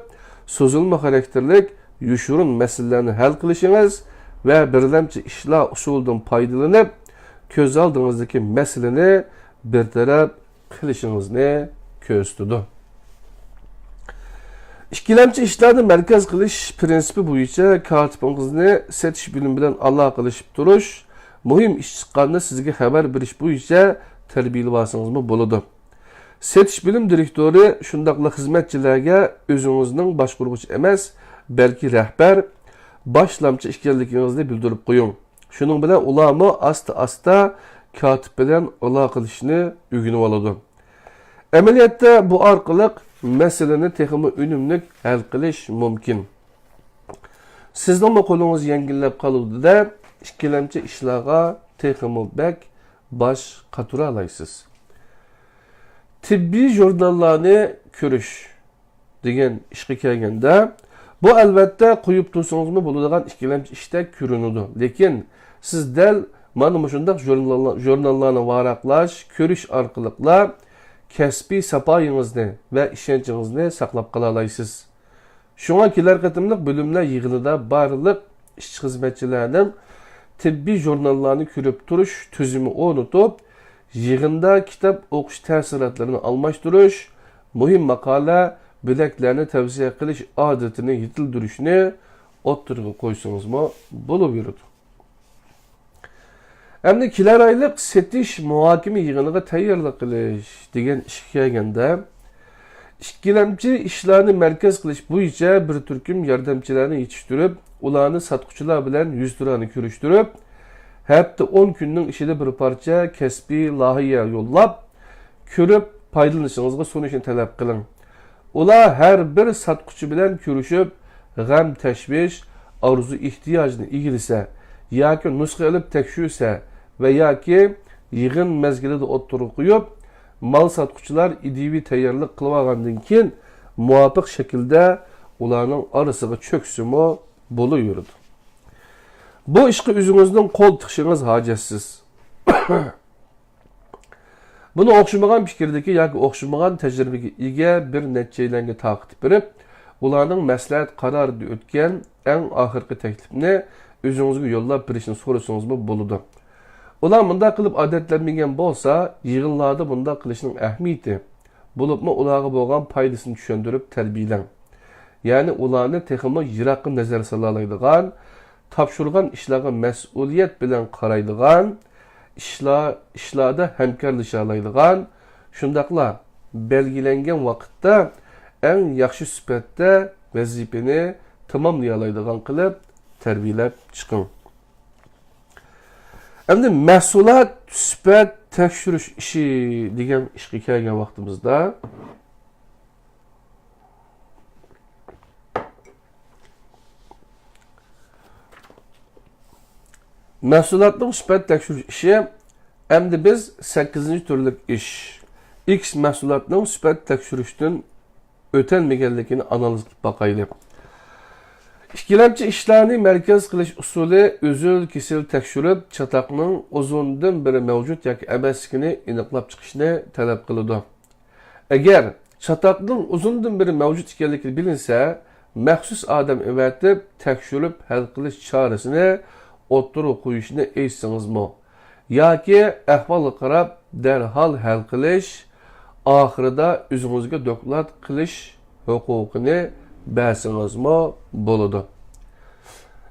سوزۇلما خاراكتېرلىك يوشۇرۇن مەسىلىلەرنى ھەل قىلىشىڭىز ۋە بىرلەمچى ئىشلار ئۇسۇلىدىن پايدىلىنىپ، كۆز ئالدىڭىزدىكى مەسىلىنى بىر تەرەپ قىلىشىڭىزنى كۆرسىتىدۇ. ئىككىلەمچى ئىشلارنى مەركەز قىلىش پىرىنسىپى بويىچە كاتىپىڭىزنى سېتىش بۆلۈمى بىلەن ئالاقىلىشىپ تۇرۇش، مۇھىم ئىش چىققاندا سىزگە خەۋەر بېرىش بويىچە تەربىيەلىۋالسىڭىزمۇ بولىدۇ. سېتىش بۆلۈم دىرېكتورى شۇنداقلا خىزمەتچىلەرگە ئۆزىڭىزنىڭ باشقۇرغۇچى ئەمەس، بەلكى رەھبەر، باشلامچى ئىكەنلىكىڭىزنى بىلدۈرۈپ قويۇڭ. شۇنىڭ بىلەن ئۇلارمۇ ئاستا-ئاستا كاتىپ بىلەن ئالاقىلىشىشنى ئۆگىنىۋالىدۇ. ئەمەلىيەتتە بۇ ئارقىلىق مەسىلىنى تېخىمۇ ئۈنۈملۈك ھەل قىلىش مۇمكىن. سىزنىڭمۇ قولىڭىز يەڭگىللەپ قالىدۇ-دە، ئىككىلەمچى ئىشلارغا تېخىمۇ بەك باش قاتۇرالايسىز. تېببىي ژۇرناللارنى كۆرۈش دېگەن ئىشقا كەلگەندە، بۇ ئەلۋەتتە قويۇپ تۇرسىڭىزمۇ بولىدىغان ئىككىلەمچى ئىشتەك كۆرۈنىدۇ. لېكىن سىز دەل مانا مۇشۇنداق ژۇرناللا-، ژۇرناللارنى ۋاراقلاش، كۆرۈش ئارقىلىقلا كەسپىي ساپايىڭىزنى ۋە ئىشەنچىڭىزنى ساقلاپ قالالايسىز. شۇڭا كېلەر قېتىملىق بۆلۈملەر يىغىنىدا بارلىق ئىشچى-خىزمەتچىلەرنىڭ تېببىي ژۇرناللارنى كۆرۈپ تۇرۇش تۈزۈمى ئورنىتىپ، يىغىندا كىتاب ئوقۇش تەسىراتلىرىنى ئالماشتۇرۇش، مۇھىم ماقالە، بۆلەكلەرنى تەۋسىيە قىلىش ئادىتىنى يېتىلدۈرۈشنى ئوتتۇرىغا قويسىڭىزمۇ بولۇۋېرىدۇ. ئەمدى كېلەر ئايلىق سېتىش مۇھاكىمە يىغىنىغا تەييارلىق قىلىش دېگەن ئىشقا كەلگەندە، ئىككىلەمچى ئىشلارنى مەركەز قىلىش بويىچە بىر تۈركۈم ياردەمچىلەرنى يېتىشتۈرۈپ، ئۇلارنى ساتقۇچىلار بىلەن يۈزتۇرانە كۆرۈشتۈرۈپ، ھەپتە ئون كۈننىڭ ئىچىدە بىر پارچە كەسپىي لايىھە يوللاپ، كۆرۈپ پايدىلىنىشىڭىزغا سۇنۇشنى تەلەپ قىلىڭ. ئۇلار ھەر بىر ساتقۇچى بىلەن كۆرۈشۈپ، غەم-تەشۋىش، ئارزۇ-ئېھتىياجنى ئىگىلىسە ياكى نۇسخا ئېلىپ تەكشۈرسە ۋە ياكى يىغىن مەزگىلىدە ئوتتۇرىغا قويۇپ، مال ساتقۇچىلار ئىدىيىۋى تەييارلىق قىلىۋالغاندىن كېيىن، مۇۋاپىق شەكىلدە ئۇلارنىڭ ئارىسىغا چۆكسىمۇ بولۇۋېرىدۇ. بۇ ئىشقا ئۆزىڭىزنىڭ قول تىقىشىڭىز ھاجەتسىز. بۇنى ئوخشىمىغان پىكىردىكى ياكى ئوخشىمىغان تەجرىبىگە ئىگە بىر نەچچەيلەنگە تارقىتىپ بېرىپ، ئۇلارنىڭ مەسلىھەت قارارىدا ئۆتكەن ئەڭ ئاخىرقى تەكلىپنى ئۆزىڭىزگە يوللاپ بېرىشنى سورىسىڭىزمۇ بولىدۇ. ئۇلار مۇنداق قىلىپ ئادەتلەنمىگەن بولسا، يىغىنلاردا بۇنداق قىلىشنىڭ ئەھمىيىتى، بولۇپمۇ ئۇلارغا بولغان پايدىسىنى چۈشەندۈرۈپ تەربىيەلەڭ. يەنى ئۇلارنى تېخىمۇ يىراققا نەزەر سالالايدىغان، تاپشۇرغان ئىشلارغا مەسئۇلىيەت بىلەن قارايدىغان، ئىشلار، ئىشلاردا ھەمكارلىشالايدىغان، شۇنداقلا بەلگىلەنگەن ۋاقىتتا ئەڭ ياخشى سۈپەتتە ۋەزىپىنى تاماملىيالايدىغان قىلىپ تەربىيەلەپ چىقىڭ. ئەمدى مەھسۇلات سۈپەت تەكشۈرۈش ئىشى دېگەن ئىشقا كەلگەن ۋاقتىمىزدا، مەھسۇلاتنىڭ سۈپەت تەكشۈرۈش ئىشى. ئەمدى بىز سەككىزىنچى تۈرلۈك ئىش، ئىكس مەھسۇلاتنىڭ سۈپەت تەكشۈرۈشتىن ئۆتەلمىگەنلىكىنى ئانالىز قىلىپ باقايلى. ئىككىلەمچى ئىشلارنى مەركەز قىلىش ئۇسۇلى ئۈزۈل-كېسىل تەكشۈرۈپ، چاتاقنىڭ ئۇزۇندىن بېرى مەۋجۇت ياكى ئەمەسلىكىنى ئېنىقلاپ چىقىشنى تەلەپ قىلىدۇ. ئەگەر چاتاقنىڭ ئۇزۇندىن بېرى مەۋجۇت ئىكەنلىكى بىلىنسە، مەخسۇس ئادەم ئەۋەتىپ، تەكشۈرۈپ ھەل قىلىش چارىسىنى ئوتتۇرىغا قويۇشنى ئېيتسىڭىزمۇ، ياكى ئەھۋالغا قاراپ دەرھال ھەل قىلىش، ئاخىرىدا ئۆزىڭىزگە دوكلات قىلىش ھوقۇقىنى بەرسىڭىزمۇ بولىدۇ.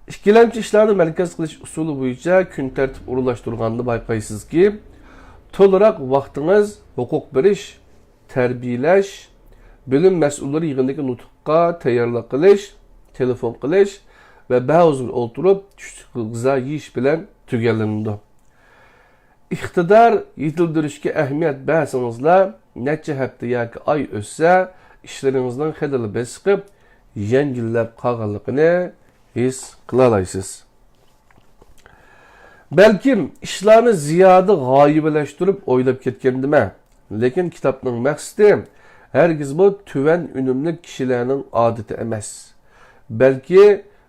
ئىككىلەمچى ئىشلارنى مەركەز قىلىش ئۇسۇلى بويىچە كۈن تەرتىپ ئورۇنلاشتۇرغاندا بايقايسىزكى، تولىراق ۋاقتىڭىز ھوقۇق بېرىش، تەربىيەلەش، بۆلۈم مەسئۇللىرى يىغىنىدىكى نۇتۇققا تەييارلىق قىلىش، تېلېفون قىلىش ۋە بەۋزىگە ئولتۇرۇپ چۈشلۈك غىزا يېيىش بىلەن تۈگەللىنىدۇ. ئىقتىدار يېتىلدۈرۈشكە ئەھمىيەت بەرسىڭىزلا، نەچچە ھەپتە ياكى ئاي ئۆتسە، ئىشلىرىڭىزنىڭ خېلىلا بېسىقىپ، يەڭگىللەپ قالغانلىقىنى ھېس قىلالايسىز. بەلكىم ئىشلارنى زىيادە غايىۋىلەشتۈرۈپ ئويلاپ كەتكەندىمەن، لېكىن كىتابنىڭ مەقسىتى ھەرگىزمۇ تۆۋەن ئۈنۈملۈك كىشىلەرنىڭ ئادىتى ئەمەس، بەلكى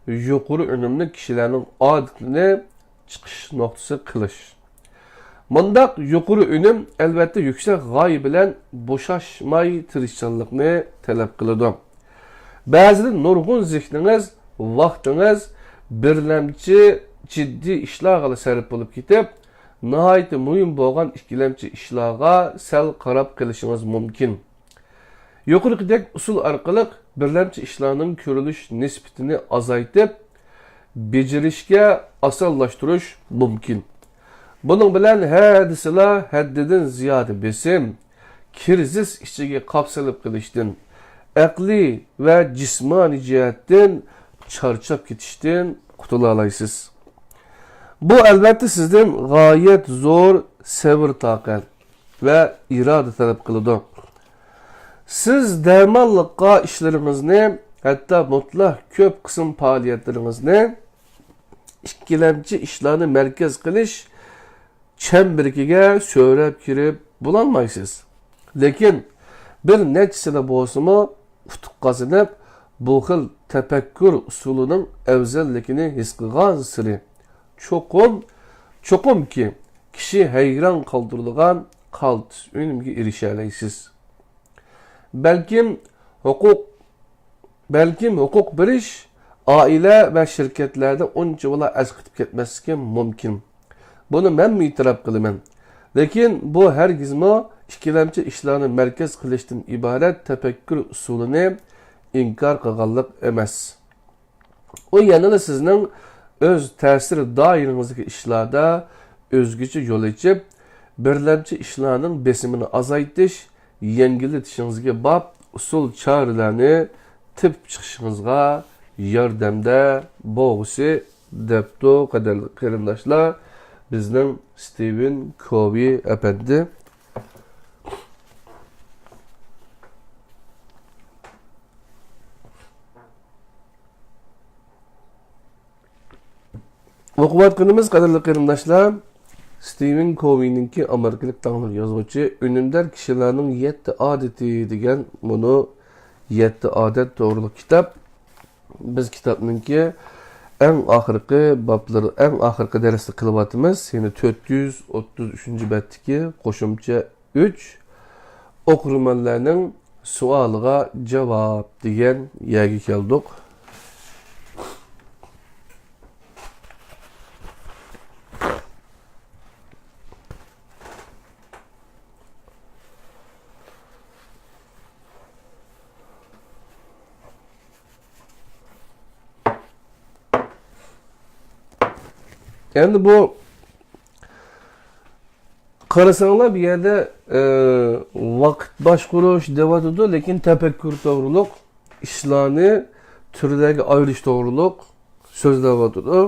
يۇقىرى ئۈنۈملۈك كىشىلەرنىڭ ئادىتىنى چىقىش نۇقتىسى قىلىش. مۇنداق يۇقىرى ئۈنۈم، ئەلۋەتتە، يۈكسەك غايە بىلەن بوشاشماي تىرىشچانلىقنى تەلەپ قىلىدۇ. بەزىدە نۇرغۇن زېھنىڭىز، ۋاقتىڭىز بىرلەمچى جىددىي ئىشلارغىلا سەرپ بولۇپ كېتىپ، ناھايىتى مۇھىم بولغان ئىككىلەمچى ئىشلارغا سەل قاراپ قېلىشىڭىز مۇمكىن. يۇقىرىقىدەك ئۇسۇل ئارقىلىق بىرلەمچى ئىشلارنىڭ كۆرۈلۈش نىسبىتىنى ئازايتىپ، بېجىرىشكە ئاسانلاشتۇرۇش مۇمكىن. بۇنىڭ بىلەن ھە دېسىلا ھەددىدىن زىيادە بېسىم، كىرىزىس ئىچىگە قاپسىلىپ قېلىشتىن، ئەقلىي ۋە جىسمانىي جەھەتتىن چارچاپ كېتىشتىن قۇتۇلالايسىز. بۇ، ئەلۋەتتە، سىزدىن غايەت زور سەۋر-تاقەت ۋە ئىرادە تەلەپ قىلىدۇ. سىز دەرمانلىققا ئىشلىرىڭىزنى، ھەتتا مۇتلەق كۆپ قىسىم پائالىيەتلىرىڭىزنى ئىككىلەمچى ئىشلارنى مەركەز قىلىش چەمبىرىكىگە سۆرەپ كىرىپ بولالمايسىز. لېكىن بىر نەچچىسىلا بولسىمۇ ئۇتۇق قازىنىپ، بۇ خىل تەپەككۇر ئۇسۇلىنىڭ ئەۋزەللىكىنى ھېس قىلغانسېرى، چوقۇم، چوقۇمكى، كىشى ھەيران قالدۇرىدىغان قالتىس ئۈنۈمگە ئېرىشەلەيسىز. بەلكىم ھوقۇق، بەلكىم ھوقۇق بېرىش ئائىلە ۋە شىركەتلەردە ئۇنچىۋالا ئەسقېتىپ كەتمەسلىكى مۇمكىن. بۇنى مەنمۇ ئېتىراپ قىلىمەن. لېكىن بۇ ھەرگىزمۇ ئىككىلەمچى ئىشلارنى مەركەز قىلىشتىن ئىبارەت تەپەككۇر ئۇسۇلىنى ئىنكار قىلغانلىق ئەمەس. ئۇ يەنىلا سىزنىڭ ئۆز تەسىر دائىرىڭىزدىكى ئىشلاردا ئۆزگىچە يول ئېچىپ، بىرلەمچى ئىشلارنىڭ بېسىمىنى ئازايتىش، يەڭگىللىتىشىڭىزگە باب ئۇسۇل-چارىلەرنى تېپىپ چىقىشىڭىزغا ياردەمدە بولغۇسى، دەپتۇ، قەدىرلىك قېرىنداشلار، بىزنىڭ ستىۋېن كوۋى ئەپەندى. ئوقۇۋاتقىنىمىز، قەدىرلىك قېرىنداشلار، ستىۋېن كوۋېينىڭكى، ئامېرىكىلىق داڭلىق يازغۇچى، ئۈنۈمدار كىشىلەرنىڭ يەتتە ئادىتى دېگەن مۇنۇ يەتتە ئادەت توغرۇلۇق كىتاب. بىز كىتابنىڭكى ئەڭ ئاخىرقى بابلىرى، ئەڭ ئاخىرقى دەرسنى قىلىۋاتىمىز. يەنى تۆت يۈز ئوتتۇز ئۈچىنچى بەتتىكى قوشۇمچە ئۈچ، ئوقۇرمەنلەرنىڭ سوئالىغا جاۋاب دېگەن يەرگە كەلدۇق. ئەمدى بۇ قارىساڭلار، بۇ يەردە، ئى، ۋاقىت باشقۇرۇش دەۋاتىدۇ، لېكىن تەپەككۇر توغرۇلۇق، ئىشلارنى تۈرلەرگە ئايرىش توغرۇلۇق سۆزلەۋاتىدۇ.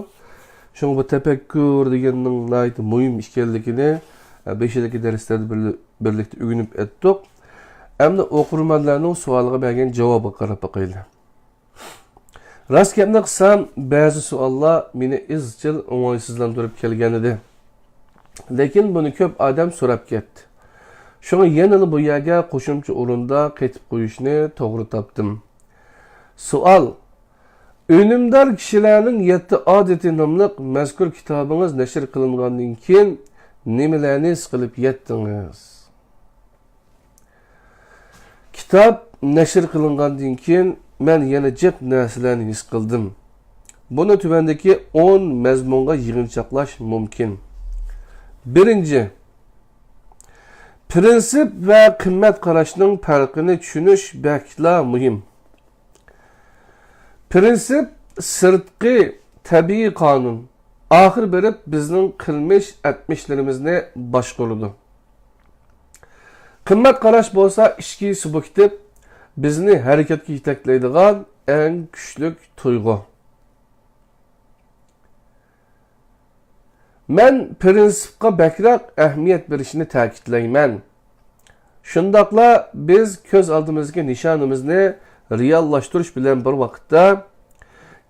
شۇڭا بۇ تەپەككۇر دېگەننىڭ ناھايىتى مۇھىم ئىكەنلىكىنى، ئە، بېشىدىكى دەرسلەردە بىرلە-، بىرلىكتە ئۆگىنىپ ئەتتۇق. ئەمدى ئوقۇرمەنلەرنىڭ سوئالىغا بەرگەن جاۋابىغا قاراپ باقايلى. راست گەپنى قىلسام، بەزى سوئاللار مېنى ئىزچىل ئوڭايسىزلاندۇرۇپ كەلگەنىدى. لېكىن بۇنى كۆپ ئادەم سوراپ كەتتى. شۇڭا يەنىلا بۇ يەرگە قوشۇمچە ئورۇندا قېتىپ قويۇشنى توغرا تاپتىم. سوئال: ئۈنۈمدار كىشىلەرنىڭ يەتتە ئادىتى ناملىق مەزكۇر كىتابىڭىز نەشر قىلىنغاندىن كېيىن نېمىلەرنى ھېس قىلىپ يەتتىڭىز؟ كىتاب نەشر قىلىنغاندىن كېيىن مەن يەنە جىق نەرسىلەرنى ھېس قىلدىم. بۇنى تۆۋەندىكى ئون مەزمۇنغا يىغىنچاقلاش مۇمكىن. بىرىنچى، پىرىنسىپ ۋە قىممەت قاراشنىڭ پەرقىنى چۈشىنىش بەكلا مۇھىم. پىرىنسىپ سىرتقى تەبىئىي قانۇن، ئاخىر بېرىپ بىزنىڭ قىلمىش ئەتمىشلىرىمىزنى باشقۇرىدۇ. قىممەت قاراش بولسا ئىچكى سۇبيېكتىپ، بىزنى ھەرىكەتكە يېتەكلەيدىغان ئەڭ كۈچلۈك تۇيغۇ. مەن پىرىنسىپقا بەكرەك ئەھمىيەت بېرىشنى تەكىتلەيمەن. شۇنداقلا بىز كۆز ئالدىمىزدىكى نىشانىمىزنى رېئاللاشتۇرۇش بىلەن بىر ۋاقىتتا،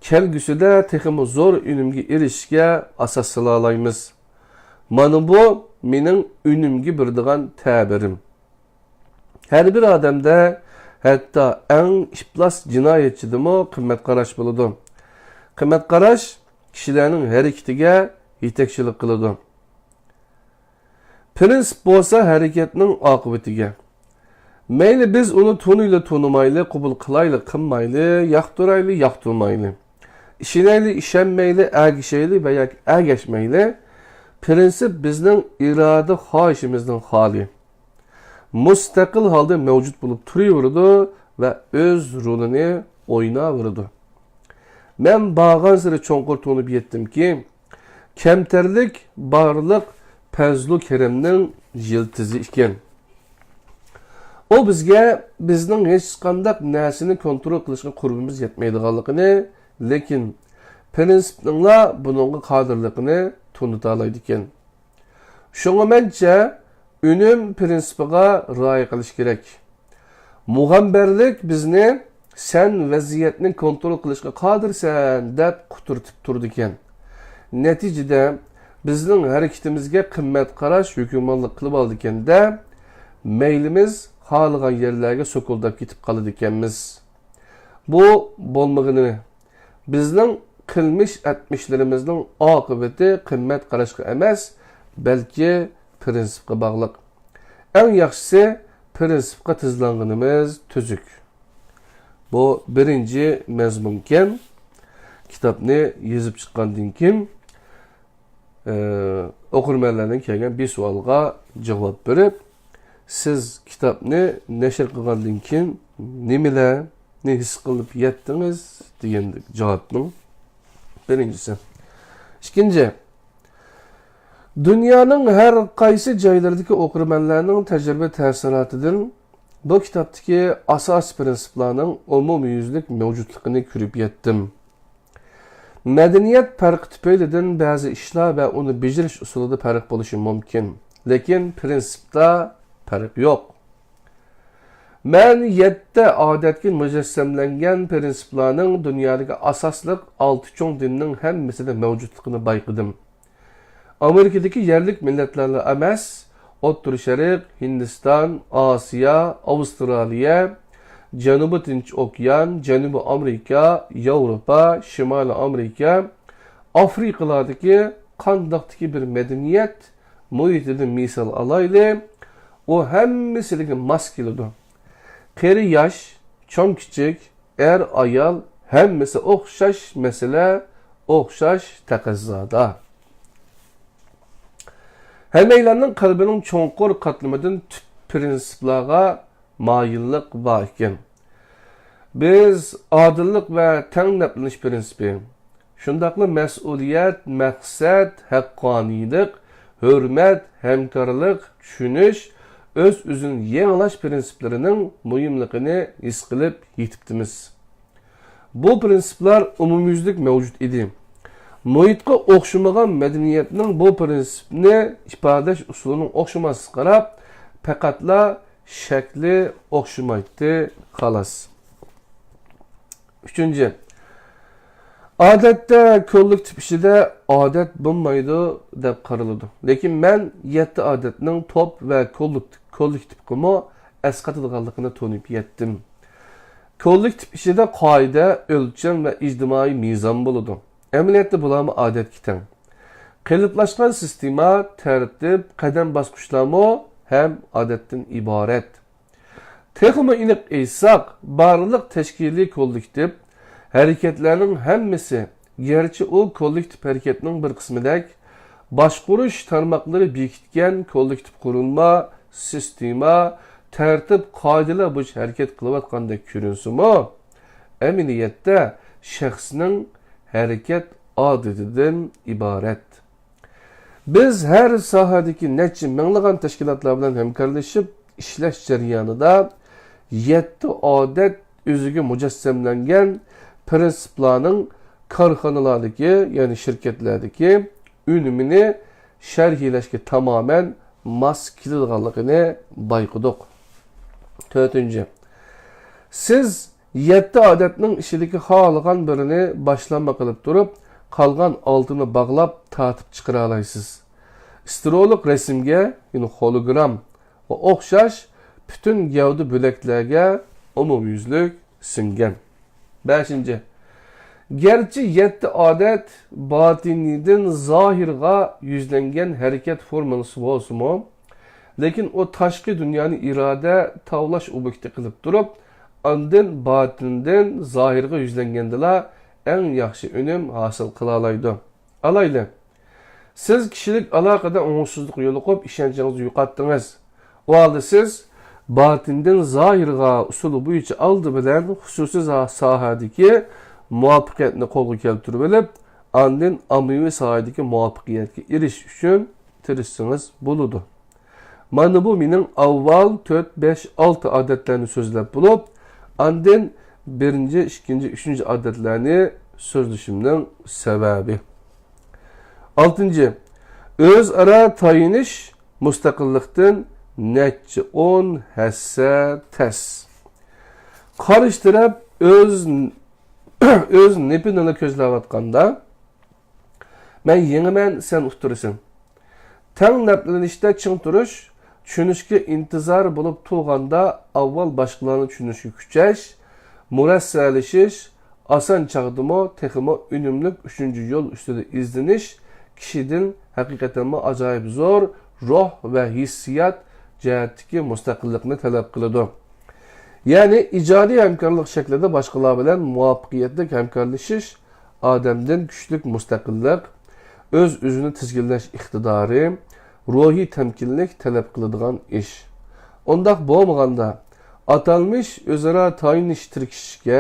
كەلگۈسىدە تېخىمۇ زور ئۈنۈمگە ئېرىشىشكە ئاساس سالالايمىز. مانا بۇ مېنىڭ ئۈنۈمگە بېرىدىغان تەبىرىم. ھەر بىر ئادەمدە، ھەتتا ئەڭ ئىپلاس جىنايەتچىدىمۇ قىممەت قاراش بولىدۇ. قىممەت قاراش كىشىلەرنىڭ ھەرىكىتىگە يېتەكچىلىك قىلىدۇ. پىرىنسىپ بولسا ھەرىكەتنىڭ ئاقىۋىتىگە. مەيلى بىز ئۇنى تونۇيلى تونۇمايلى، قوبۇل قىلايلى قىلمايلى، ياقتۇرايلى ياقتۇرمايلى، ئىشىنەيلى ئىشەنمەيلى، ئەگىشەيلى ۋە ياكى ئەگەشمەيلى، پىرىنسىپ بىزنىڭ ئىرادە خاھىشىمىزدىن خالىي، مۇستەقىل ھالدا مەۋجۇت بولۇپ تۇرۇۋېرىدۇ ۋە ئۆز رولىنى ئويناۋېرىدۇ. مەن بارغانسېرى چوڭقۇر تونۇپ يەتتىمكى، كەمتەرلىك بارلىق پەزلۇ كېرەمنىڭ يىلتىزى ئىكەن. ئۇ بىزگە بىزنىڭ ھېچقانداق نەرسىنى كونترول قىلىشقا قۇربىمىز يەتمەيدىغانلىقىنى، لېكىن پىرىنسىپنىڭلا بۇنىڭغا قادىرلىقىنى تونۇتالايدىكەن. شۇڭا مەنچە، ئۈنۈم پىرىنسىپىغا رىئايە قىلىش كېرەك. مۇغەمبەرلىك بىزنى «سەن ۋەزىيەتنى كونترول قىلىشقا قادىرسەن» دەپ قۇترىتىپ تۇرىدىكەن. نەتىجىدە، بىزنىڭ ھەرىكىتىمىزگە قىممەت قاراش ھۆكۈمرانلىق قىلىۋالىدىكەن-دە، مەيلىمىز خالىغان يەرلەرگە سوكۇلداپ كېتىپ قالىدىكەنمىز. بۇ بولمىغىنى، بىزنىڭ قىلمىش ئەتمىشلىرىمىزنىڭ ئاقىۋىتى قىممەت قاراشقا ئەمەس، بەلكى پىرىنسىپقا باغلىق. ئەڭ ياخشىسى، پىرىنسىپقا تىزلانغىنىمىز تۈزۈك. بۇ بىرىنچى مەزمۇنكەن. كىتابنى يېزىپ چىققاندىن كېيىن، ئى، ئوقۇرمەنلەردىن كەلگەن بىر سوئالغا جاۋاب بېرىپ، سىز كىتابنى نەشر قىلغاندىن كېيىن نېمىلەرنى ھېس قىلىپ يەتتىڭىز؟ دېگەندەك جاۋابنىڭ بىرىنچىسى. ئىككىنچى، دۇنيانىڭ ھەر قايسى جايلىرىدىكى ئوقۇرمەنلەرنىڭ تەجرىبە تەسىراتىدىن بۇ كىتابتىكى ئاساسىي پىرىنسىپلارنىڭ ئومۇميۈزلۈك مەۋجۇتلۇقىنى كۆرۈپ يەتتىم. مەدەنىيەت پەرقى تۈپەيلىدىن بەزى ئىشلار ۋە ئۇنى بېجىرىش ئۇسۇلىدا پەرق بولۇشى مۇمكىن، لېكىن پىرىنسىپتا پەرق يوق. مەن يەتتە ئادەتكە مۇجەسسەملەنگەن پىرىنسىپلارنىڭ دۇنيادىكى ئاساسلىق ئالتە چوڭ دىننىڭ ھەممىسىدە مەۋجۇتلۇقىنى بايقىدىم. ئامېرىكىدىكى يەرلىك مىللەتلەرلا ئەمەس، ئوتتۇرا شەرق، ھىندىستان، ئاسىيا، ئاۋسترالىيە، جەنۇبىي تىنچ ئوكيان، جەنۇبىي ئامېرىكا، ياۋروپا، شىمالىي ئامېرىكا، ئافرىقىلاردىكى قانداقتىكى بىر مەدەنىيەت مۇھىتىدىن مىسال ئالايلى، ئۇ ھەممىسىگە ماس كېلىدۇ. قېرى ياش، چوڭ كىچىك، ئەر ئايال، ھەممىسى ئوخشاش مەسىلە، ئوخشاش تەقەززادا. ھەممەيلەننىڭ قەلبىنىڭ چوڭقۇر قاتلىمىدىن تۈپ پىرىنسىپلارغا مايىللىق بار ئىكەن. بىز ئادىللىق ۋە تەڭ نەپلىنىش پىرىنسىپى، شۇنداقلا مەسئۇلىيەت، مەقسەت، ھەققانىيلىق، ھۆرمەت، ھەمكارلىق، چۈشىنىش، ئۆز-ئۆزىنى يېڭىلاش پىرىنسىپلىرىنىڭ مۇھىملىقىنى ھېس قىلىپ يېتىپتىمىز. بۇ پىرىنسىپلار ئومۇميۈزلۈك مەۋجۇت ئىدى. مۇھىتقا ئوخشىمىغان مەدەنىيەتنىڭ بۇ پىرىنسىپنى ئىپادىلەش ئۇسۇلىنىڭ ئوخشىماسلىقىغا قاراپ، پەقەتلا شەكلى ئوخشىمايتتى، خالاس. ئۈچىنچى، ئادەتتە كوللېكتىپ ئىچىدە ئادەت بولمايدۇ دەپ قارىلىدۇ. لېكىن مەن يەتتە ئادەتنىڭ توپ ۋە كوللېكتىپ، كوللېكتىپقىمۇ ئەسقاتىدىغانلىقىنى تونۇپ يەتتىم. كوللېكتىپ ئىچىدە قائىدە، ئۆلچەم ۋە ئىجتىمائىي مىزان بولىدۇ. ئەمەلىيەتتە بۇلارمۇ ئادەتكە تەڭ. قېلىپلاشقان سىستېما، تەرتىپ، قەدەم باسقۇچلارمۇ ھەم ئادەتتىن ئىبارەت. تېخىمۇ ئېنىق ئېيتساق، بارلىق تەشكىلىي كوللېكتىپ ھەرىكەتلەرنىڭ ھەممىسى، گەرچە ئۇ كوللېكتىپ ھەرىكەتنىڭ بىر قىسمىدەك، باشقۇرۇش تارماقلىرى بېكىتكەن كوللېكتىپ قۇرۇلما، سىستېما، تەرتىپ، قائىدىلەر بويىچە ھەرىكەت قىلىۋاتقاندەك كۆرۈنسىمۇ، ئەمەلىيەتتە شەخسنىڭ ھەرىكەت ئادىتىدىن ئىبارەت. بىز ھەر ساھەدىكى نەچچە مىڭلىغان تەشكىلاتلار بىلەن ھەمكارلىشىپ ئىشلەش جەريانىدا يەتتە ئادەت ئۆزىگە مۇجەسسەملەنگەن پىرىنسىپلارنىڭ كارخانىلاردىكى، يەنى شىركەتلەردىكى ئۈنۈمىنى شەرھلەشكە تامامەن ماس كېلىدىغانلىقىنى بايقىدۇق. تۆتىنچى، سىز يەتتە ئادەتنىڭ ئىچىدىكى خالىغان بىرىنى باشلانما قىلىپ تۇرۇپ، قالغان ئالتىنى باغلاپ تارتىپ چىقىرالايسىز. ئىستېرېئولۇق رەسىمگە، يەنى خولوگراممىغا ئوخشاش پۈتۈن گەۋدە بۆلەكلەرگە ئومۇميۈزلۈك سىڭگەن. بەشىنچى، گەرچە يەتتە ئادەت باتىنىيدىن زاھىرغا يۈزلەنگەن ھەرىكەت فورمۇلىسى بولسىمۇ، لېكىن ئۇ تاشقى دۇنيانى ئىرادە تاۋلاش ئوبيېكتى قىلىپ تۇرۇپ، ئاندىن باتىندىن زاھىرغا يۈزلەنگەندىلا ئەڭ ياخشى ئۈنۈم ھاسىل قىلالايدۇ. ئالايلى، سىز كىشىلىك ئالاقىدە ئوڭۇشسىزلىققا يولۇقۇپ، ئىشەنچىڭىزنى يوقاتتىڭىز. ئۇ ھالدا سىز باتىندىن زاھىرغا ئۇسۇلى بويىچە ئالدى بىلەن خۇسۇسىي سا-، ساھەدىكى مۇۋەپپەقىيەتنى قولغا كەلتۈرۈۋېلىپ، ئاندىن ئاممىۋى ساھەدىكى مۇۋەپپەقىيەتكە ئېرىشىش ئۈچۈن تىرىشسىڭىز بولىدۇ. مانا بۇ مېنىڭ ئاۋۋال تۆت، بەش، ئالتە ئادەتلەرنى سۆزلەپ بولۇپ، ئاندىن بىرىنچى، ئىككىنچى، ئۈچىنچى ئادەتلەرنى سۆزلىشىمنىڭ سەۋەبى. ئالتىنچى، ئۆزئارا تايىنىش مۇستەقىللىقتىن نەچچە ئون ھەسسە تەس. قارشى تەرەپ ئۆز، ئۆز نېپىنىلا كۆزلەۋاتقاندا، مەن يېڭىمەن، سەن ئۇتتۇرىسەن. تەڭ نەپلىنىشتە چىڭ تۇرۇش، چۈشىنىشكە ئىنتىزار بولۇپ تۇرغاندا ئاۋۋال باشقىلارنى چۈشىنىشكە كۈچەش، مۇرەسسەلىشىش، ئاسان چاغدىمۇ تېخىمۇ ئۈنۈملۈك ئۈچىنچى يول ئۈستىدە ئىزدىنىش كىشىدىن ھەقىقەتەنمۇ ئاجايىپ زور روھ ۋە ھېسسىيات جەھەتتىكى مۇستەقىللىقنى تەلەپ قىلىدۇ. يەنى ئىجادىي ھەمكارلىق شەكلىدە باشقىلار بىلەن مۇۋەپپەقىيەتلىك ھەمكارلىشىش ئادەمدىن كۈچلۈك مۇستەقىللىق، ئۆز-ئۆزىنى تىزگىنلەش ئىقتىدارى، روھىي تەمكىنلىك تەلەپ قىلىدىغان ئىش. ئۇنداق بولمىغاندا، ئاتالمىش ئۆزئارا تايىنىش تىركىشىشكە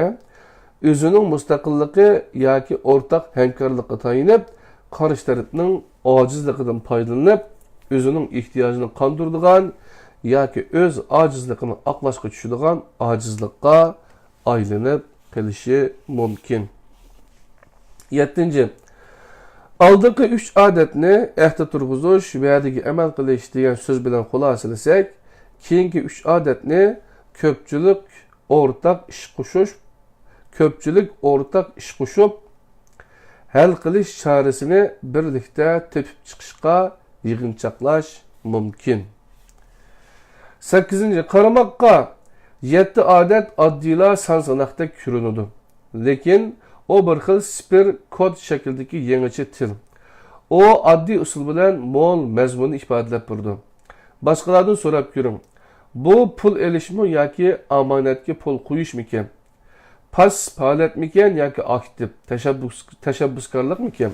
ئۆزىنىڭ مۇستەقىللىقى ياكى ئورتاق ھەمكارلىققا تايىنىپ، قارشى تەرەپنىڭ ئاجىزلىقىدىن پايدىلىنىپ، ئۆزىنىڭ ئېھتىياجىنى قاندۇرىدىغان ياكى ئۆز ئاجىزلىقىنى ئاقلاشقا چۈشىدىغان ئاجىزلىققا ئايلىنىپ قېلىشى مۇمكىن. يەتتىنچى، ئالدىنقى ئۈچ ئادەتنى ئەھدە تۇرغۇزۇش، ۋەدىگە ئەمەل قىلىش دېگەن سۆز بىلەن خۇلاسىلىسەك، كېيىنكى ئۈچ ئادەتنى كۆپچىلىك ئورتاق ئىش قوشۇش، كۆپچىلىك ئورتاق ئىش قوشۇپ، ھەل قىلىش چارىسىنى بىرلىكتە تېپىپ چىقىشقا يىغىنچاقلاش مۇمكىن. سەككىزىنچى، قارىماققا يەتتە ئادەت ئاددىيلا سان ساناقتەك كۆرۈنىدۇ. لېكىن ئۇ بىر خىل سىفىر كود شەكلىدىكى يېڭىچە تىل. ئۇ ئاددىي ئۇسۇل بىلەن مول مەزمۇننى ئىپادىلەپ بېرىدۇ. باشقىلاردىن سوراپ كۆرۈڭ، بۇ پۇل ئېلىشمۇ ياكى ئامانەتكە پۇل قويۇشمىكىن؟ پاسسىپ ھالەتمىكەن ياكى ئاكتىپ؟ تەشەببۇس-، تەشەببۇسكارلىقمىكەن؟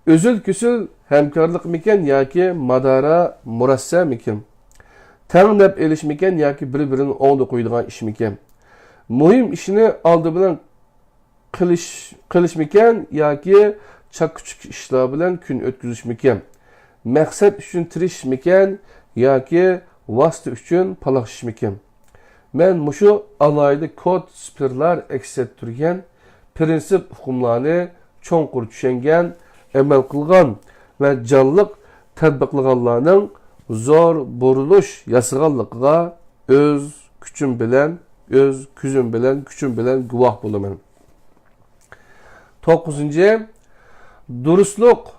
ئۈزۈل-كېسىل ھەمكارلىقمىكەن ياكى مادارا مۇرەسسەمىكەن؟ تەڭ نەپ ئېلىشمىكەن ياكى بىر-بىرىنى ئوڭدا قويىدىغان ئىشمىكەن؟ مۇھىم ئىشنى ئالدى بىلەن قىلىش، قىلىشمىكەن ياكى چاككا-چۈككە ئىشلار بىلەن كۈن ئۆتكۈزۈشمىكەن؟ مەقسەت ئۈچۈن تىرىشىشمىكەن ياكى ۋاسىتە ئۈچۈن پالاقشىشمىكەن؟ مەن مۇشۇ ئالاھىدە كود سىفىرلار ئەكس ئەتتۈرگەن پىرىنسىپ ئۇقۇملارنى چوڭقۇر چۈشەنگەن، ئەمەل قىلغان ۋە جانلىق تەتبىقلىغانلارنىڭ زور بۇرۇلۇش ياسىغانلىقىغا ئۆز كۈچۈم بىلەن، ئۆز كۆزۈم بىلەن، كۈچۈم بىلەن گۇۋاھ بولىمەن. توققۇزىنچى، دۇرۇسلۇق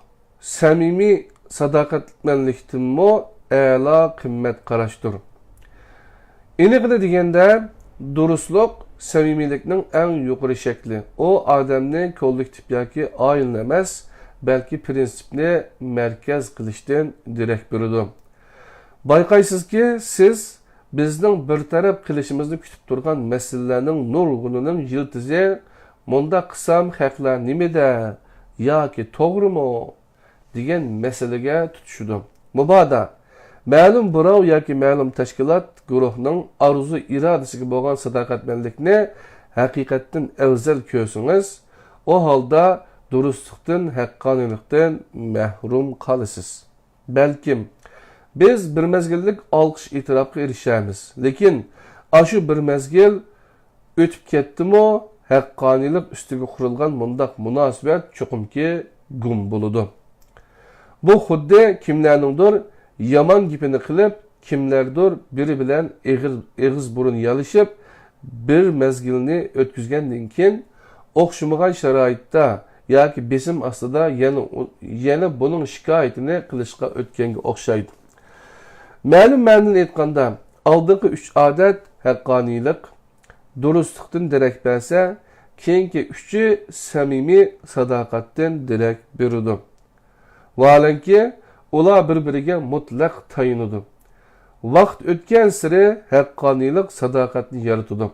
سەمىمىي ساداقەتمەنلىكتىنمۇ ئەلا قىممەت قاراشتۇر. ئېنىقىنى دېگەندە، دۇرۇسلۇق سەمىمىيلىكنىڭ ئەڭ يۇقىرى شەكلى. ئۇ ئادەمنى كوللېكتىپ ياكى ئائىلىنى ئەمەس، بەلكى پىرىنسىپنى مەركەز قىلىشتىن دېرەك بېرىدۇ. بايقايسىزكى، سىز بىزنىڭ بىر تەرەپ قىلىشىمىزنى كۈتۈپ تۇرغان مەسىلىلەرنىڭ نۇرغۇنىنىڭ يىلتىزى، مۇنداق قىلسام خەقلەر نېمىدە ياكى توغرىمۇ دېگەن مەسىلىگە تۇتىشىدۇ. مۇبادا مەلۇم بىراۋ ياكى مەلۇم تەشكىلات، گۇرۇھنىڭ ئارزۇ-ئىرادىسىگە بولغان ساداقەتمەنلىكنى ھەقىقەتتىن ئەۋزەل كۆرسىڭىز، ئۇ ھالدا دۇرۇسلۇقتىن، ھەققانىيلىقتىن مەھرۇم قالىسىز. بەلكىم، بىز بىر مەزگىللىك ئالقىش-ئېتىراپقا ئېرىشەرمىز، لېكىن ئاشۇ بىر مەزگىل ئۆتۈپ كەتتىمۇ، ھەققانىيلىق ئۈستىگە قۇرۇلغان مۇنداق مۇناسىۋەت چوقۇمكى گۇم بولىدۇ. بۇ خۇددى كىملەرنىڭدۇر يامان گېپىنى قىلىپ، كىملەردۇر بىرى بىلەن ئېغىر، ئېغىز بۇرۇن يالىشىپ، بىر مەزگىلنى ئۆتكۈزگەندىن كېيىن، ئوخشىمىغان شارائىتتا ياكى بېسىم ئاستىدا يەنە ئۇ-، يەنە بۇنىڭ شىكايىتىنى قىلىشقا ئۆتكەنگە ئوخشايدۇ. مەلۇم مەنىدىن ئېيتقاندا، ئالدىنقى ئۈچ ئادەت، ھەققانىيلىق، دۇرۇسلۇقتىن دېرەك بەرسە، كېيىنكى ئۈچى سەمىمىي ساداقەتتىن دېرەك بېرىدۇ. ۋاھالەنكى، ئۇلار بىر-بىرىگە مۇتلەق تايىنىدۇ. ۋاقىت ئۆتكەنسېرى ھەققانىيلىق ساداقەتنى يارىتىدۇ.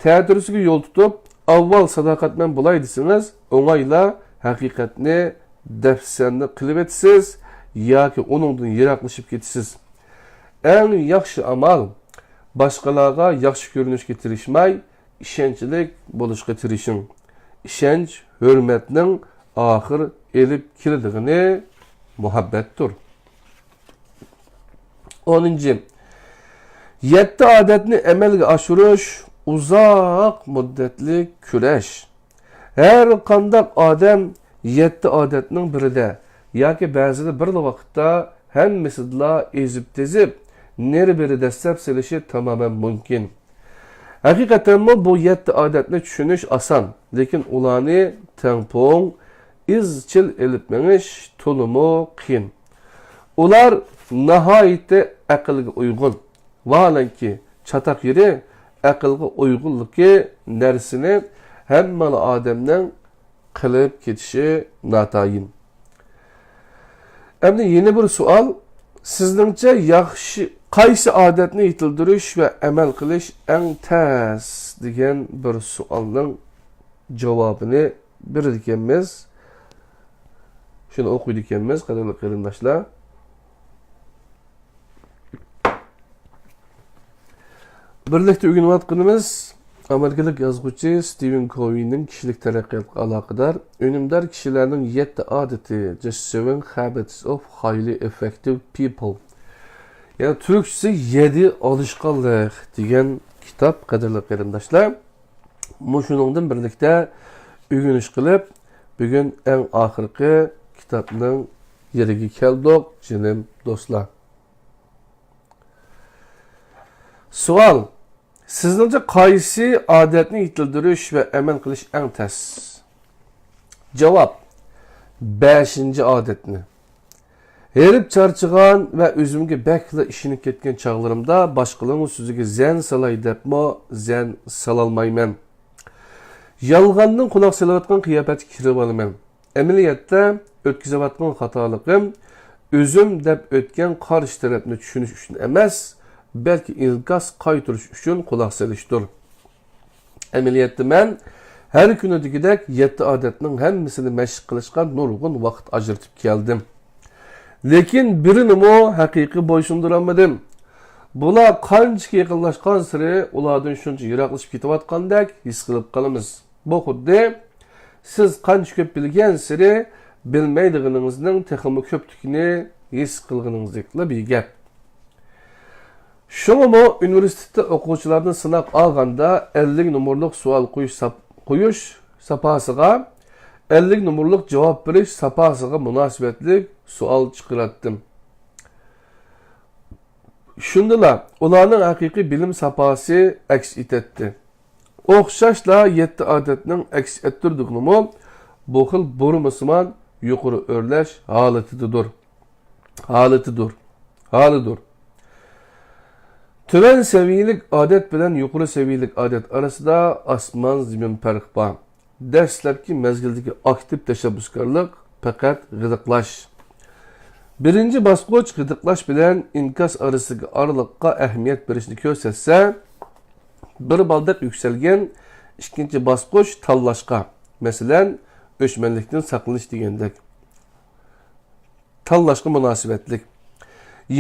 تەتۈرىسىگە يول تۇتۇپ، ئاۋۋال ساداقەتمەن بولاي دېسىڭىز، ئوڭايلا ھەقىقەتنى دەپسەندە قىلىۋېتىسىز ياكى ئۇنىڭدىن يىراقلىشىپ كېتىسىز. ئەڭ ياخشى ئامال، باشقىلارغا ياخشى كۆرۈنۈشكە تىرىشماي، ئىشەنچلىك بولۇشقا تىرىشىڭ. ئىشەنچ ھۆرمەتنىڭ ئاخىر ئېلىپ كېلىدىغىنى مۇھەببەتتۇر. ئونىنچى، يەتتە ئادەتنى ئەمەلگە ئاشۇرۇش ئۇزاق مۇددەتلىك كۈرەش. ھەر قانداق ئادەم يەتتە ئادەتنىڭ بىرىدە ياكى بەزىدە بىرلا ۋاقىتتا ھەممىسىدىلا ئېزىپ-تېزىپ، نېرى-بېرى دەسسەپ سېلىشى تامامەن مۇمكىن. ھەقىقەتەنمۇ بۇ يەتتە ئادەتنى چۈشىنىش ئاسان، لېكىن ئۇلارنى تەڭپۇڭ، ئىزچىل ئېلىپ مېڭىش تولىمۇ قىيىن. ئۇلار ناھايىتى ئەقىلگە ئۇيغۇن. ۋاھالەنكى، چاتاق يېرى، ئەقىلگە ئۇيغۇنلۇقى نەرسىنى ھەممىلا ئادەمنىڭ قىلىپ كېتىشى ناتايىن. ئەمدى يەنە بىر سوئال. سىزنىڭچە ياخشى، قايسى ئادەتنى يېتىلدۈرۈش ۋە ئەمەل قىلىش ئەڭ تەس دېگەن بىر سوئالنىڭ جاۋابىنى بېرىدىكەنمىز. شۇنى ئوقۇيدىكەنمىز، قەدىرلىك قېرىنداشلار. بىرلىكتە ئۆگىنىۋاتقىنىمىز ئامېرىكىلىق يازغۇچى ستىۋېن كوۋېينىڭ كىشىلىك تەرەققىياتقا ئالاقىدار ئۈنۈمدار كىشىلەرنىڭ يەتتە ئادىتى، The Seven Habits of Highly Effective People، يەنى تۈركچىسى يەدە ئالىشقانلىق دېگەن كىتاب، قەدىرلىك قېرىنداشلار. مۇشۇنىڭدىن بىرلىكتە ئۆگىنىش قىلىپ، بۈگۈن ئەڭ ئاخىرقى كىتابنىڭ يېرىگە كەلدۇق، جېنىم دوستلار. سوئال، سىزنىڭچە قايسى ئادەتنى يېتىلدۈرۈش ۋە ئەمەل قىلىش ئەڭ تەس؟ جاۋاب، بەشىنچى ئادەتنى. ھېرىپ چارچىغان ۋە ئۆزۈمگە بەكلا ئىشىنىپ كەتكەن چاغلىرىمدا باشقىلارنىڭ سۆزىگە زەن سالاي دەپمۇ زەن سالالمايمەن. يالغاندىن قۇلاق سېلىۋاتقان قىياپەتكە كىرىۋالىمەن. ئەمەلىيەتتە ئۆتكۈزۈۋاتقان خاتالىقىم ئۆزۈم دەپ ئۆتكەن قارشى تەرەپنى چۈشىنىش ئۈچۈن ئەمەس، بەلكى ئىنكاس قايتۇرۇش ئۈچۈن قۇلاق سېلىشتۇر. ئەمەلىيەتتە مەن ھەر كۈنى دېگۈدەك يەتتە ئادەتنىڭ ھەممىسىنى مەشىق قىلىشقا نۇرغۇن ۋاقىت ئاجرىتىپ كەلدىم. لېكىن بىرىنىمۇ ھەقىقىي بويسۇندۇرالمىدىم. بۇلار قانچىكى يېقىنلاشقانسېرى ئۇلاردىن شۇنچە يىراقلىشىپ كېتىۋاتقاندەك ھېس قىلىپ قالىمىز. بۇ خۇددى سىز قانچە كۆپ بىلگەنسېرى بىلمەيدىغىنىڭىزنىڭ تېخىمۇ كۆپلۈكىنى ھېس قىلغىنىڭىزدەكلا بىر گەپ. شۇڭىمۇ ئۇنىۋېرسىتېتتا ئوقۇغۇچىلاردىن سىناق ئالغاندا ئەللىك نومۇرلۇق سوئال قويۇش ساپ-، قويۇش ساپاسىغا، ئەللىك نومۇرلۇق جاۋاب بېرىش ساپاسىغا مۇناسىۋەتلىك سوئال چىقىراتتىم. شۇندىلا ئۇلارنىڭ ھەقىقىي بىلىم ساپاسى ئەكس ئېتەتتى. ئوخشاشلا يەتتە ئادەتنىڭ ئەكس ئەتتۈردۈكىنىمۇ بۇ خىل بۇرمىسىمان يۇقىرى ئۆرلەش ھالىتىدىدۇر. ھالىتىدۇر. ھالىدۇر. تۆۋەن سەۋىيەلىك ئادەت بىلەن يۇقىرى سەۋىيەلىك ئادەت ئارىسىدا ئاسمان زېمىن پەرق بار. دەسلەپكى مەزگىلدىكى ئاكتىپ تەشەببۇسكارلىق پەقەت غىدىقلاش. بىرىنچى باسقۇچ غىدىقلاش بىلەن ئىنكاس ئارىسىدىكى ئارىلىققا ئەھمىيەت بېرىشنى كۆرسەتسە، بىر بالداق يۈكسەلگەن ئىككىنچى باسقۇچ تاللاشقا، مەسىلەن، ئۆچمەنلىكتىن ساقلىنىش دېگەندەك. تاللاشقا مۇناسىۋەتلىك.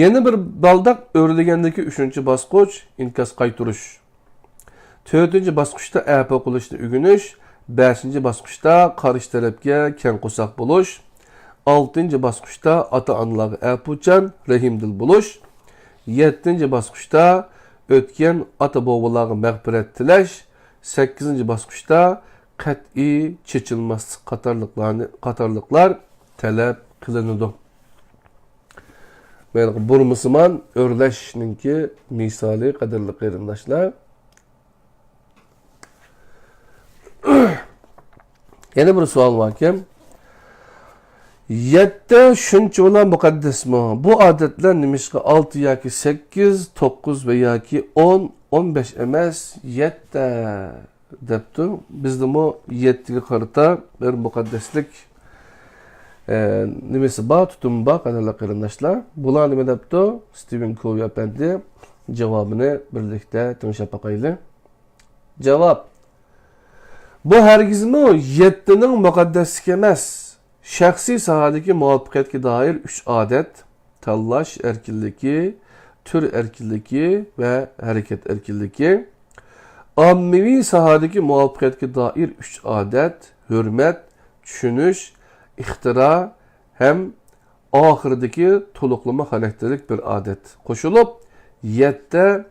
يەنە بىر بالداق ئۆرلىگەندىكى ئۈچىنچى باسقۇچ ئىنكاس قايتۇرۇش. تۆتىنچى باسقۇچتا ئەپۇ قىلىشنى ئۆگىنىش، بەشىنچى باسقۇچتا قارشى تەرەپكە كەڭ قورساق بولۇش، ئالتىنچى باسقۇچتا ئاتا-ئانىلارغا ئەپۇچان، رەھىمدىل بولۇش، يەتتىنچى باسقۇچتا ئۆتكەن ئاتا-بوۋىلارغا مەغپىرەت تىلەش، سەككىزىنچى باسقۇچتا قەتئىي چېچىلماسلىق قاتارلىقلارنى، قاتارلىقلار تەلەپ قىلىنىدۇ. مەيلى، بۇرمىسىمان ئۆرلەشنىڭكى مىسالى، قەدىرلىك قېرىنداشلار. يەنە بىر سوئال باركەن. يەتتە شۇنچىۋالا مۇقەددەسمۇ؟ بۇ ئادەتلەر نېمىشقا ئالتە ياكى سەككىز، توققۇز ۋە ياكى ئون، ئون بەش ئەمەس، يەتتە دەپتۇ؟ بىزدىمۇ يەتتىگە قارىتا بىر مۇقەددەسلىك، ئە، نېمىسى بار، تۇتۇمى بار، قەدىرلىك قېرىنداشلار. بۇلار نېمە دەپتۇ؟ ستىۋېن كوۋى ئەپەندى جاۋابىنى بىرلىكتە تىڭشاپ باقايلى. جاۋاب. بۇ ھەرگىزمۇ يەتتىنىڭ مۇقەددەسلىكى ئەمەس. شەخسىي ساھەدىكى مۇۋەپپەقىيەتكە دائىر ئۈچ ئادەت، تاللاش ئەركىنلىكى، تۈر ئەركىنلىكى ۋە ھەرىكەت ئەركىنلىكى. ئاممىۋى ساھەدىكى مۇۋەپپەقىيەتكە دائىر ئۈچ ئادەت، ھۆرمەت، چۈشىنىش، ئىختىرا ھەم ئاخىرىدىكى تولۇقلىما خاراكتېرلىك بىر ئادەت قوشۇلۇپ، يەتتە،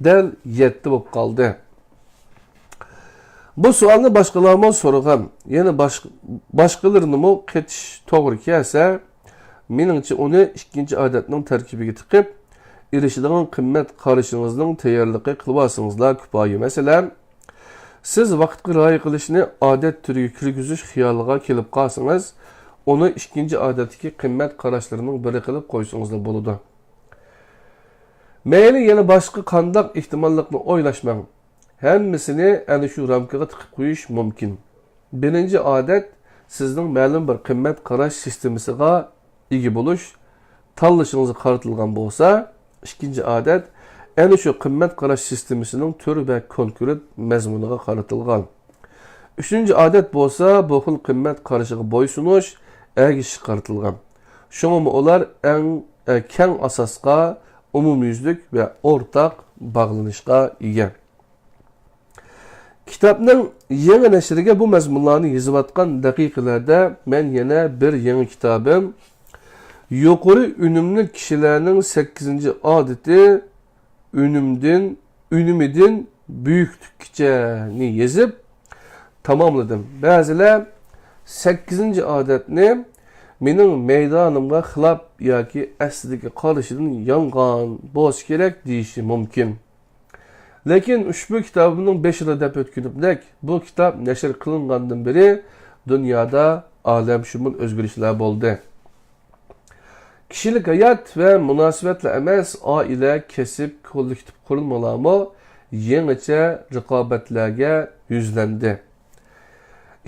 دەل يەتتە بولۇپ قالدى. بۇ سوئالنى باشقىلارمۇ سورىغان، يەنە باش-، باشقىلىرىنىمۇ قېتىش توغرا كەلسە، مېنىڭچە ئۇنى ئىككىنچى ئادەتنىڭ تەركىبىگە تىقىپ، ئېرىشىدىغان قىممەت قارىشىڭىزنىڭ تەييارلىقى قىلىۋالسىڭىزلا كۇپايە. مەسىلەن، سىز ۋاقىتقا رىئايە قىلىشنى ئادەت تۈرىگە كىرگۈزۈش خىيالىغا كېلىپ قالسىڭىز، ئۇنى ئىككىنچى ئادەتتىكى قىممەت قاراشلىرىنىڭ بىرى قىلىپ قويسىڭىزلا بولىدۇ. مەيلى، يەنە باشقا قانداق ئېھتىماللىقنى ئويلاشماڭ، ھەممىسىنى ئەنە شۇ رامكىغا تىقىپ قويۇش مۇمكىن. بىرىنچى ئادەت سىزنىڭ مەلۇم بىر قىممەت قاراش سىستېمىسىغا ئىگە بولۇش تاللىشىڭىزغا قارىتىلغان بولسا، ئىككىنچى ئادەت ئەنە شۇ قىممەت قاراش سىستېمىسىنىڭ تۈر ۋە كونكرېت مەزمۇنىغا قارىتىلغان. ئۈچىنچى ئادەت بولسا بۇ خىل قىممەت قارىشىغا بويسۇنۇش، ئەگىشىشكە قارىتىلغان. شۇڭىمۇ ئۇلار ئەڭ، ئە، كەڭ ئاساسقا، ئومۇميۈزلۈك ۋە ئورتاق باغلىنىشقا ئىگە. كىتابنىڭ يېڭى نەشرىگە بۇ مەزمۇنلارنى يېزىۋاتقان دەقىقىلەردە مەن يەنە بىر يېڭى كىتابىم، يۇقىرى ئۈنۈملۈك كىشىلەرنىڭ سەككىزىنچى ئادىتى، ئۈنۈمدىن، ئۈنۈمىدىن بۈيۈكلۈككىچەنى يېزىپ تاماملىدىم. بەزىلەر سەككىزىنچى ئادەتنى مېنىڭ مەيدانىمغا خىلاپ ياكى ئەسلىدىكى قارىشىدىن يانغان بولسا كېرەك دېيىشى مۇمكىن. لېكىن ئۇشبۇ كىتابىمنىڭ بېشىدا دەپ ئۆتكىنىمدەك، بۇ كىتاب نەشر قىلىنغاندىن بېرى دۇنيادا ئالەمشۇمۇل ئۆزگىرىشلەر بولدى. كىشىلىك ھايات ۋە مۇناسىۋەتلا ئەمەس، ئائىلە، كەسىپ، كوللېكتىپ قۇرۇلمىلارمۇ يېڭىچە رىقابەتلەرگە يۈزلەندى.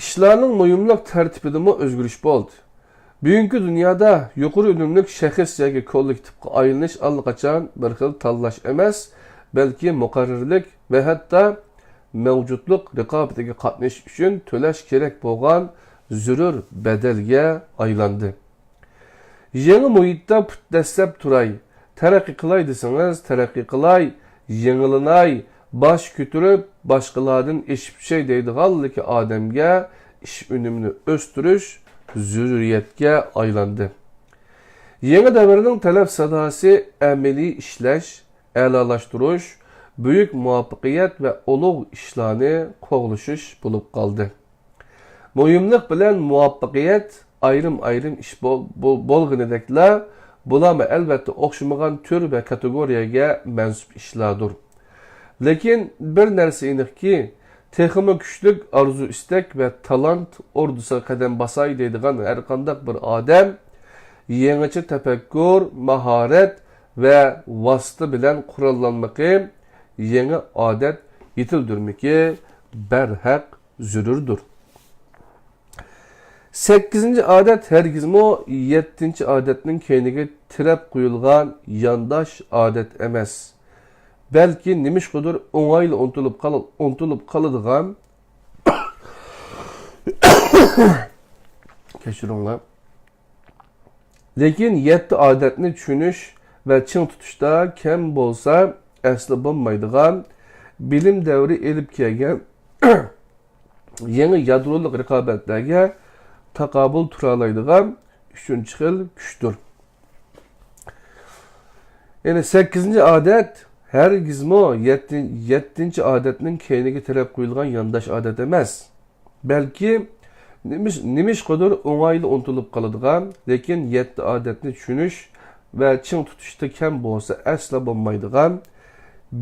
ئىشلارنىڭ مۇھىملىق تەرتىپىدىمۇ ئۆزگىرىش بولدى. بۈگۈنكى دۇنيادا يۇقىرى ئۈنۈملۈك شەخس ياكى كوللېكتىپقا ئايلىنىش ئاللىقاچان بىر خىل تاللاش ئەمەس، بەلكى مۇقەررەرلىك ۋە ھەتتا مەۋجۇتلۇق رىقابىتىگە قاتنىشىش ئۈچۈن تۆلەش كېرەك بولغان زۆرۈر بەدەلگە ئايلاندى. يېڭى مۇھىتتا پۇت دەسسەپ تۇراي، تەرەققىي قىلاي دېسىڭىز، تەرەققىي قىلاي، يېڭىلىناي، باش كۆتۈرۈپ، باشقىلاردىن ئېشىپ چۈشەي دەيدىغانلىكى ئادەمگە ئىش ئۈنۈمىنى ئۆستۈرۈش زۆرۈرىيەتكە ئايلاندى. يېڭى دەۋرنىڭ تەلەپ ساداسى ئەمەلىي ئىشلەش، ئەلالاشتۇرۇش، بۈيۈك مۇۋەپپەقىيەت ۋە ئۇلۇغ ئىشلارنى قوغلىشىش بولۇپ قالدى. مۇھىملىق بىلەن مۇۋەپپەقىيەت ئايرىم-ئايرىم ئىش بول-، بول-، بولغىنىدەكلا، بۇلارمۇ ئەلۋەتتە ئوخشىمىغان تۈر ۋە كاتېگورىيەگە مەنسۇپ ئىشلاردۇر. لېكىن بىر نەرسە ئېنىقكى، تېخىمۇ كۈچلۈك ئارزۇ-ئىستەك ۋە تالانت ئوردىسىغا قەدەم باساي دەيدىغان ھەرقانداق بىر ئادەم يېڭىچە تەپەككۇر، ماھارەت ۋە ۋاسىتە بىلەن قوراللانمىقى، يېڭى ئادەت يېتىلدۈرمىكى بەرھەق زۆرۈردۇر. سەككىزىنچى ئادەت ھەرگىزمۇ يەتتىنچى ئادەتنىڭ كەينىگە تىرەپ قويۇلغان يانداش ئادەت ئەمەس، بەلكى نېمىشقىدۇر ئوڭايلا ئۇنتۇلۇپ قال-، ئۇنتۇلۇپ قالىدىغان، كەچۈرۈڭلار. لېكىن يەتتە ئادەتنى چۈشىنىش ۋە چىڭ تۇتۇشتا كەم بولسا ئەسلا بولمايدىغان، بىلىم دەۋرى ئېلىپ كەلگەن يېڭى يادرولۇق رىقابەتلەرگە تاقابىل تۇرالايدىغان ئۈچىنچى خىل كۈچتۇر. يەنى سەككىزىنچى ئادەت ھەرگىزمۇ يەتتىن-، يەتتىنچى ئادەتنىڭ كەينىگە تىرەپ قويۇلغان يانداش ئادەت ئەمەس. بەلكى نېمىش-، نېمىشقىدۇر ئوڭايلا ئۇنتۇلۇپ قالىدىغان، لېكىن يەتتە ئادەتنى چۈشىنىش ۋە چىڭ تۇتۇشتا كەم بولسا ئەسلا بولمايدىغان،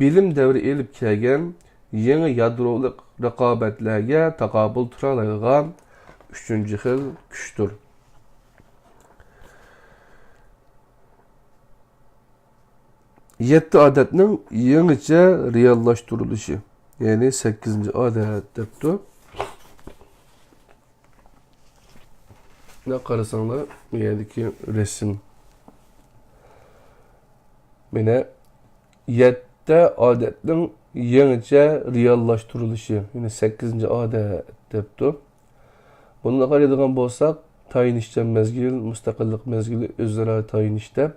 بىلىم دەۋرى ئېلىپ كەلگەن يېڭى يادرولۇق رىقابەتلەرگە تاقابىل تۇرالايدىغان ئۈچىنچى خىل كۈچتۇر. يەتتە ئادەتنىڭ يېڭىچە رېئاللاشتۇرۇلۇشى، يەنى سەككىزىنچى ئادەت دەپتۇ. مۇنداق قارىساڭلار، بۇ يەردىكى رەسىم. مانا، يەتتە ئادەتنىڭ يېڭىچە رېئاللاشتۇرۇلۇشى، يەنى سەككىزىنچى ئادەت دەپتۇ. بۇنى قارايدىغان بولساق، تايىنىشچان مەزگىل، مۇستەقىللىق مەزگىلى، ئۆزئارا تايىنىش دەپ،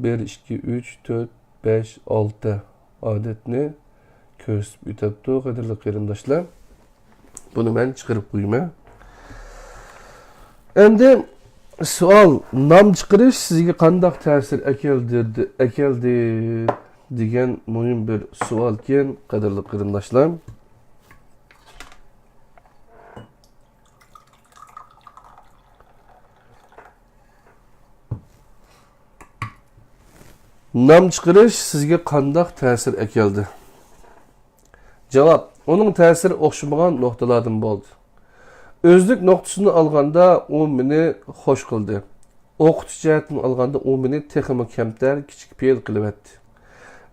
بىر، ئىككى، ئۈچ، تۆت، بەش، ئالتە ئادەتنى كۆرسىتىپ ئۆتەپتۇ، قەدىرلىك قېرىنداشلار. بۇنى مەن چىقىرىپ قويىمەن. ئەمدى سوئال، نام چىقىرىش سىزگە قانداق تەسىر ئەكەلدى، ئەكەلدى دېگەن مۇھىم بىر سوئالكەن، قەدىرلىك قېرىنداشلار. نام چىقىرىش سىزگە قانداق تەسىر ئەكەلدى؟ جاۋاب، ئۇنىڭ تەسىرى ئوخشىمىغان نۇقتىلاردىن بولدى. ئۆزلۈك نۇقتىسىدىن ئالغاندا، ئۇ مېنى خوش قىلدى. ئوقۇتۇش جەھەتتىن ئالغاندا، ئۇ مېنى تېخىمۇ كەمتەر، كىچىك پېئىل قىلىۋەتتى.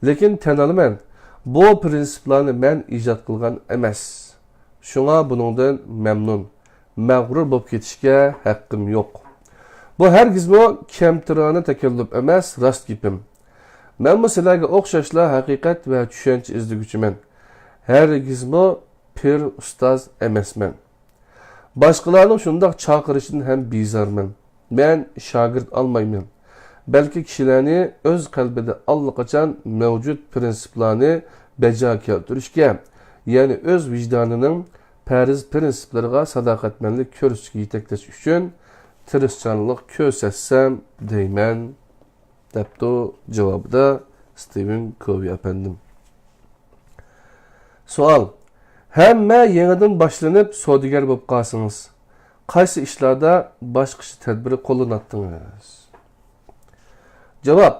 لېكىن تەن ئالىمەن، بۇ پىرىنسىپلارنى مەن ئىجاد قىلغان ئەمەس. شۇڭا بۇنىڭدىن مەمنۇن، مەغرۇر بولۇپ كېتىشكە ھەققىم يوق. بۇ ھەرگىزمۇ كەمتىرانە تەكەللۇپ ئەمەس، راست گېپىم. مەنمۇ سىلەرگە ئوخشاشلا ھەقىقەت ۋە چۈشەنچە ئىزدىگۈچىمەن. ھەرگىزمۇ پىر ئۇستاز ئەمەسمەن. باشقىلارنىڭ شۇنداق چاقىرىشىدىن ھەم بىزارمەن. مەن شاگىرت ئالمايمەن، بەلكى كىشىلەرنى ئۆز قەلبىدە ئاللىقاچان مەۋجۇت پىرىنسىپلارنى بەجا كەلتۈرۈشكە، يەنى ئۆز ۋىجدانىنىڭ پەرز پىرىنسىپلىرىغا ساداقەتمەنلىك كۆرسىتىشكە يېتەكلەش ئۈچۈن تىرىشچانلىق كۆرسەتسەم دەيمەن، دەپتۇ جاۋابىدا ستىۋېن كوۋى ئەپەندىم. سوئال، ھەممە يېڭىدىن باشلىنىپ سودىگەر بولۇپ قالسىڭىز، قايسى ئىشلاردا باشقىچە تەدبىر قوللىناتتىڭىز؟ جاۋاب،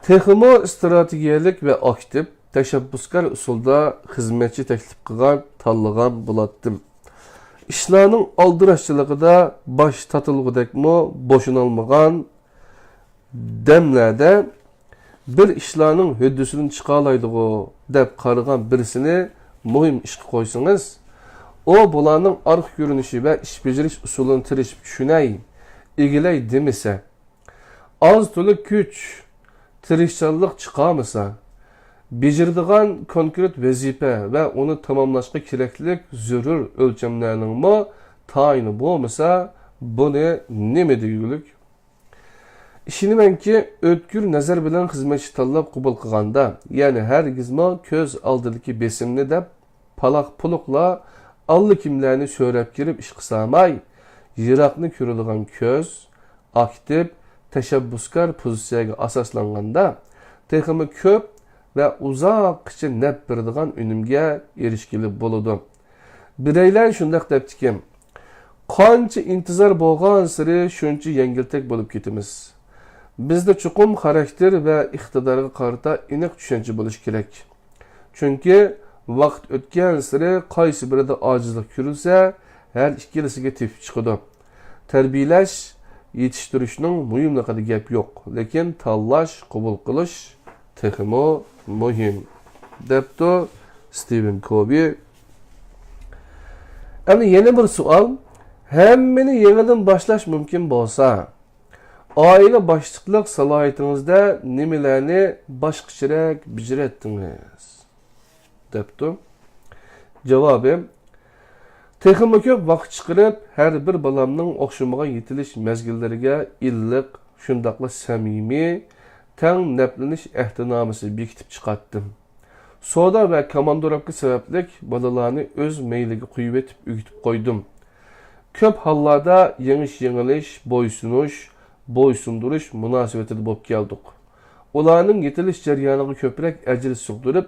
تېخىمۇ ئىستراتېگىيەلىك ۋە ئاكتىپ، تەشەببۇسكار ئۇسۇلدا خىزمەتچى تەكلىپ قىلغان، تاللىغان بولاتتىم. ئىشلارنىڭ ئالدىراشچىلىقىدا باش تاتىلغۇدەكمۇ بوشىنالمىغان دەملەردە بىر ئىشلارنىڭ ھۆددىسىدىن چىقالايدىغۇ دەپ قارىغان بىرسىنى مۇھىم ئىشقا قويسىڭىز، ئۇ بۇلارنىڭ ئارقا كۆرۈنۈشى ۋە ئىش بېجىرىش ئۇسۇلىنى تىرىشىپ چۈشىنەي، ئىگىلەي دېمىسە، ئاز-تولا كۈچ، تىرىشچانلىق چىقارمىسا، بېجىرىدىغان كونكرېت ۋەزىپە ۋە ئۇنى تاماملاشقا كېرەكلىك زۆرۈر ئۆلچەملەرنىڭمۇ تايىنى بولمىسا، بۇنى نېمە دېگۈلۈك؟ ئىشىنىمەنكى، ئۆتكۈر نەزەر بىلەن خىزمەتچى تاللاپ قوبۇل قىلغاندا، يەنى ھەرگىزمۇ كۆز ئالدىدىكى بېسىمنى دەپ، پالاق-پۇلۇقلا ئاللىكىملەرنى سۆرەپ كىرىپ ئىش قىلساماي، يىراقنى كۆرىدىغان كۆز، ئاكتىپ، تەشەببۇسكار پوزىتسىيەگە ئاساسلانغاندا، تېخىمۇ كۆپ ۋە ئۇزاققىچە نەپ بېرىدىغان ئۈنۈمگە ئېرىشكىلى بولىدۇ. بىرەيلەن شۇنداق دەپتىكەن، قانچە ئىنتىزار بولغانسېرى شۇنچە يەڭگىلتەك بولۇپ كېتىمىز. بىزدە چوقۇم خاراكتېر ۋە ئىقتىدارغا قارىتا ئېنىق چۈشەنچە بولۇشى كېرەك. چۈنكى ۋاقىت ئۆتكەنسېرى قايسى بىرىدە ئاجىزلىق كۆرۈلسە، ھەر ئىككىلىسىگە تېپىپ چىقىدۇ. تەربىيەلەش، يېتىشتۈرۈشنىڭ مۇھىملىقىدا گەپ يوق، لېكىن تاللاش، قوبۇل قىلىش تېخىمۇ مۇھىم، دەپتۇ ستىۋېن كوۋى. ئەمدى يەنە بىر سوئال، ھەممىنى يېڭىدىن باشلاش مۇمكىن بولسا، ئائىلە باشلىقلىق سالاھىيىتىڭىزدە نېمىلەرنى باشقىچىراق بېجىرەتتىڭىز؟ دەپتۇ. جاۋابى، تېخىمۇ كۆپ ۋاقىت چىقىرىپ، ھەر بىر بالامنىڭ ئوخشىمىغان يېتىلىش مەزگىللىرىگە ئىللىق، شۇنداقلا سەمىمىي، تەڭ نەپلىنىش ئەھدىنامىسى بېكىتىپ چىقاتتىم. سودا ۋە كاماندىروپكا سەۋەبلىك بالىلارنى ئۆز مەيلىگە قويۇۋېتىپ ئۆگىتىپ قويدۇم. كۆپ ھاللاردا يېڭىش-يېڭىلىش، بويسۇنۇش، بويسۇندۇرۇش مۇناسىۋىتىدە بولۇپ كەلدۇق. ئۇلارنىڭ يېتىلىش جەريانىغا كۆپرەك ئەجىر سىغدۇرۇپ،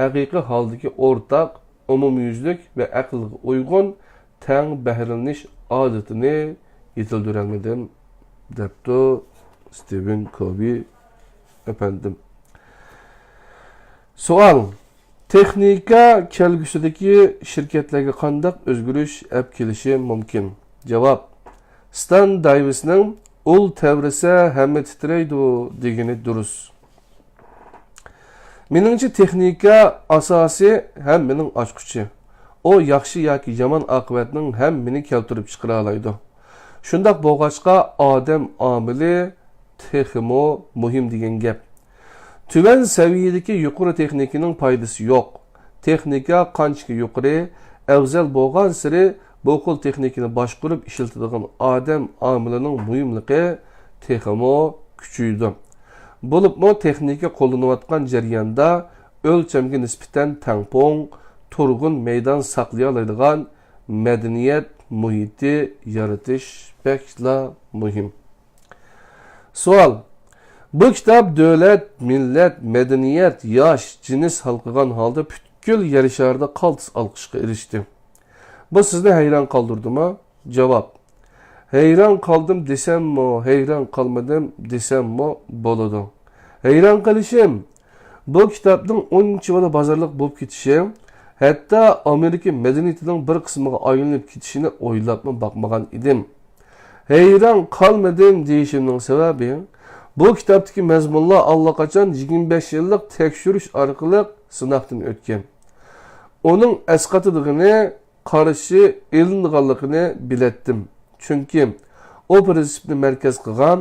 ھەقىقىي ھالدىكى ئورتاق، ئومۇميۈزلۈك ۋە ئەقىلگە ئۇيغۇن تەڭ بەھرىلىنىش ئادىتىنى يېتىلدۈرەلمىدىم، دەپتۇ ستىۋېن كوۋى ئەپەندىم. سوئال، تېخنىكا كەلگۈسىدىكى شىركەتلەرگە قانداق ئۆزگىرىش ئەپ كېلىشى مۇمكىن؟ جاۋاب، ستان دايۋىسنىڭ «ئۇل تەۋرىسە، ھەممە تىترەيدۇ» دېگىنى دۇرۇس. مېنىڭچە، تېخنىكا ئاساسى ھەممىنىڭ ئاچقۇچى. ئۇ ياخشى ياكى يامان ئاقىۋەتنىڭ ھەممىنى كەلتۈرۈپ چىقىرالايدۇ. شۇنداق بولغاچقا، ئادەم ئامىلى تېخىمۇ مۇھىم دېگەن گەپ. تۆۋەن سەۋىيەدىكى يۇقىرى تېخنىكىنىڭ پايدىسى يوق. تېخنىكا قانچىكى يۇقىرى، ئەۋزەل بولغانسېرى، بۇ خىل تېخنىكىنى باشقۇرۇپ ئىشلىتىدىغان ئادەم ئامىلىنىڭ مۇھىملىقى تېخىمۇ كۈچىيىدۇ. بولۇپمۇ تېخنىكا قوللىنىۋاتقان جەرياندا ئۆلچەمگە نىسبەتەن تەڭپۇڭ، تۇرغۇن مەيدان ساقلىيالايدىغان مەدەنىيەت مۇھىتى يارىتىش بەكلا مۇھىم. سوئال، بۇ كىتاب دۆلەت، مىللەت، مەدەنىيەت، ياش، جىنس ھالقىغان ھالدا پۈتكۈل يەر شارىدا قالتىس ئالقىشقا ئېرىشتى. بۇ سىزنى ھەيران قالدۇردىمۇ؟ جاۋاب، ھەيران قالدىم دېسەممۇ، ھەيران قالمىدىم دېسەممۇ بولىدۇ. ھەيران قېلىشىم، بۇ كىتابنىڭ ئۇنچىۋالا بازارلىق بولۇپ كېتىشى، ھەتتا ئامېرىكا مەدەنىيىتىنىڭ بىر قىسمىغا ئايلىنىپ كېتىشىنى ئويلاپمۇ باقمىغان ئىدىم. ھەيران قالمىدىم دېيىشىمنىڭ سەۋەبى، بۇ كىتابتىكى مەزمۇنلار ئاللىقاچان يىگىرمە بەش يىللىق تەكشۈرۈش ئارقىلىق سىناقتىن ئۆتكەن. ئۇنىڭ ئەسقاتىدىغىنى، قارشى ئېلىنىدىغانلىقىنى بىلەتتىم. چۈنكى ئۇ پىرىنسىپنى مەركەز قىلغان،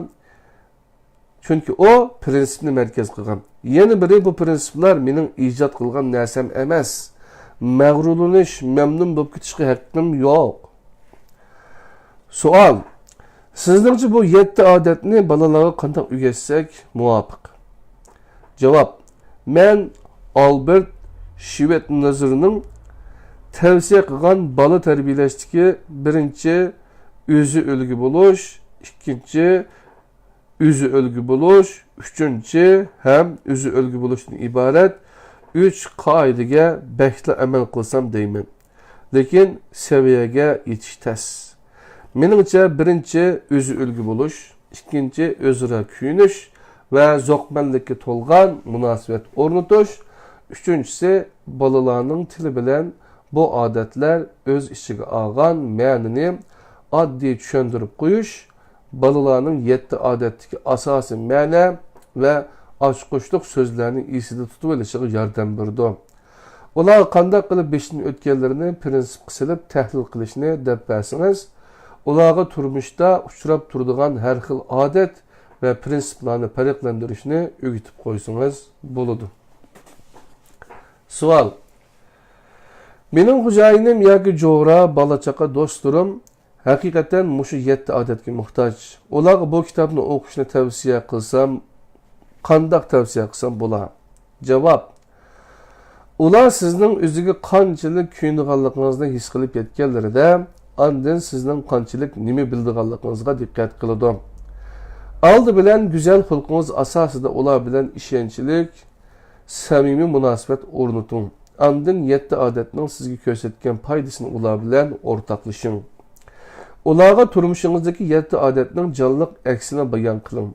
چۈنكى ئۇ پىرىنسىپنى مەركەز قىلغان. يەنە بىرى، بۇ پىرىنسىپلار مېنىڭ ئىجاد قىلغان نەرسەم ئەمەس. مەغرۇرلىنىش، مەمنۇن بولۇپ كېتىشكە ھەققىم يوق. سوئال، سىزنىڭچە بۇ يەتتە ئادەتنى بالىلارغا قانداق ئۆگەتسەك مۇۋاپىق؟ جاۋاب، مەن ئالبېرت شۋېتنېزېرنىڭ تەۋسىيە قىلغان بالا تەربىيەلەشتىكى بىرىنچى ئۆزى ئۈلگە بولۇش، ئىككىنچى ئۆزى ئۈلگە بولۇش، ئۈچىنچى ھەم ئۆزى ئۈلگە بولۇشتىن ئىبارەت ئۈچ قائىدىگە بەكلا ئەمەل قىلسام دەيمەن. لېكىن سەۋىيەگە يېتىش تەس. مېنىڭچە، بىرىنچى ئۆزى ئۈلگە بولۇش، ئىككىنچى ئۆزئارا كۆيۈنۈش ۋە زوقمەنلىككە تولغان مۇناسىۋەت ئورنىتىش، ئۈچىنچىسى بالىلارنىڭ تىلى بىلەن بۇ ئادەتلەر ئۆز ئىچىگە ئالغان مەنىنى ئاددىي چۈشەندۈرۈپ قويۇش، بالىلارنىڭ يەتتە ئادەتتىكى ئاساسىي مەنە ۋە ئاچقۇچلۇق سۆزلەرنى ئېسىدە تۇتۇۋېلىشىغا ياردەم بېرىدۇ. ئۇلارغا قانداق قىلىپ بېشىدىن ئۆتكەنلىرىنى پىرىنسىپقا سېلىپ تەھلىل قىلىشنى دەپ بەرسىڭىز، ئۇلارغا تۇرمۇشتا ئۇچراپ تۇرىدىغان ھەر خىل ئادەت ۋە پىرىنسىپلارنى پەرقلەندۈرۈشنى ئۆگىتىپ قويسىڭىز بولىدۇ. سوئال. مېنىڭ خوجايىنىم ياكى جورا، بالا-چاقا، دوستلىرىم ھەقىقەتەن مۇشۇ يەتتە ئادەتكە موھتاج. ئۇلارغا بۇ كىتابنى ئوقۇشنى تەۋسىيە قىلسام، قانداق تەۋسىيە قىلسام بولا؟ جاۋاب. ئۇلار سىزنىڭ ئۆزىگە قانچىلىك كۆيۈنىدىغانلىقىڭىزنى ھېس قىلىپ يەتكەنلىرىدە، ئاندىن سىزنىڭ قانچىلىك نېمە بىلىدىغانلىقىڭىزغا دىققەت قىلىدۇ. ئالدى بىلەن گۈزەل خۇلقىڭىز ئاساسىدا ئۇلار بىلەن ئىشەنچلىك، سەمىمىي مۇناسىۋەت ئورنىتىڭ. ئاندىن يەتتە ئادەتنىڭ سىزگە كۆرسەتكەن پايدىسىنى ئۇلار بىلەن ئورتاقلىشىڭ. ئۇلارغا تۇرمۇشىڭىزدىكى يەتتە ئادەتنىڭ جانلىق ئەكسىنى بايان قىلىڭ.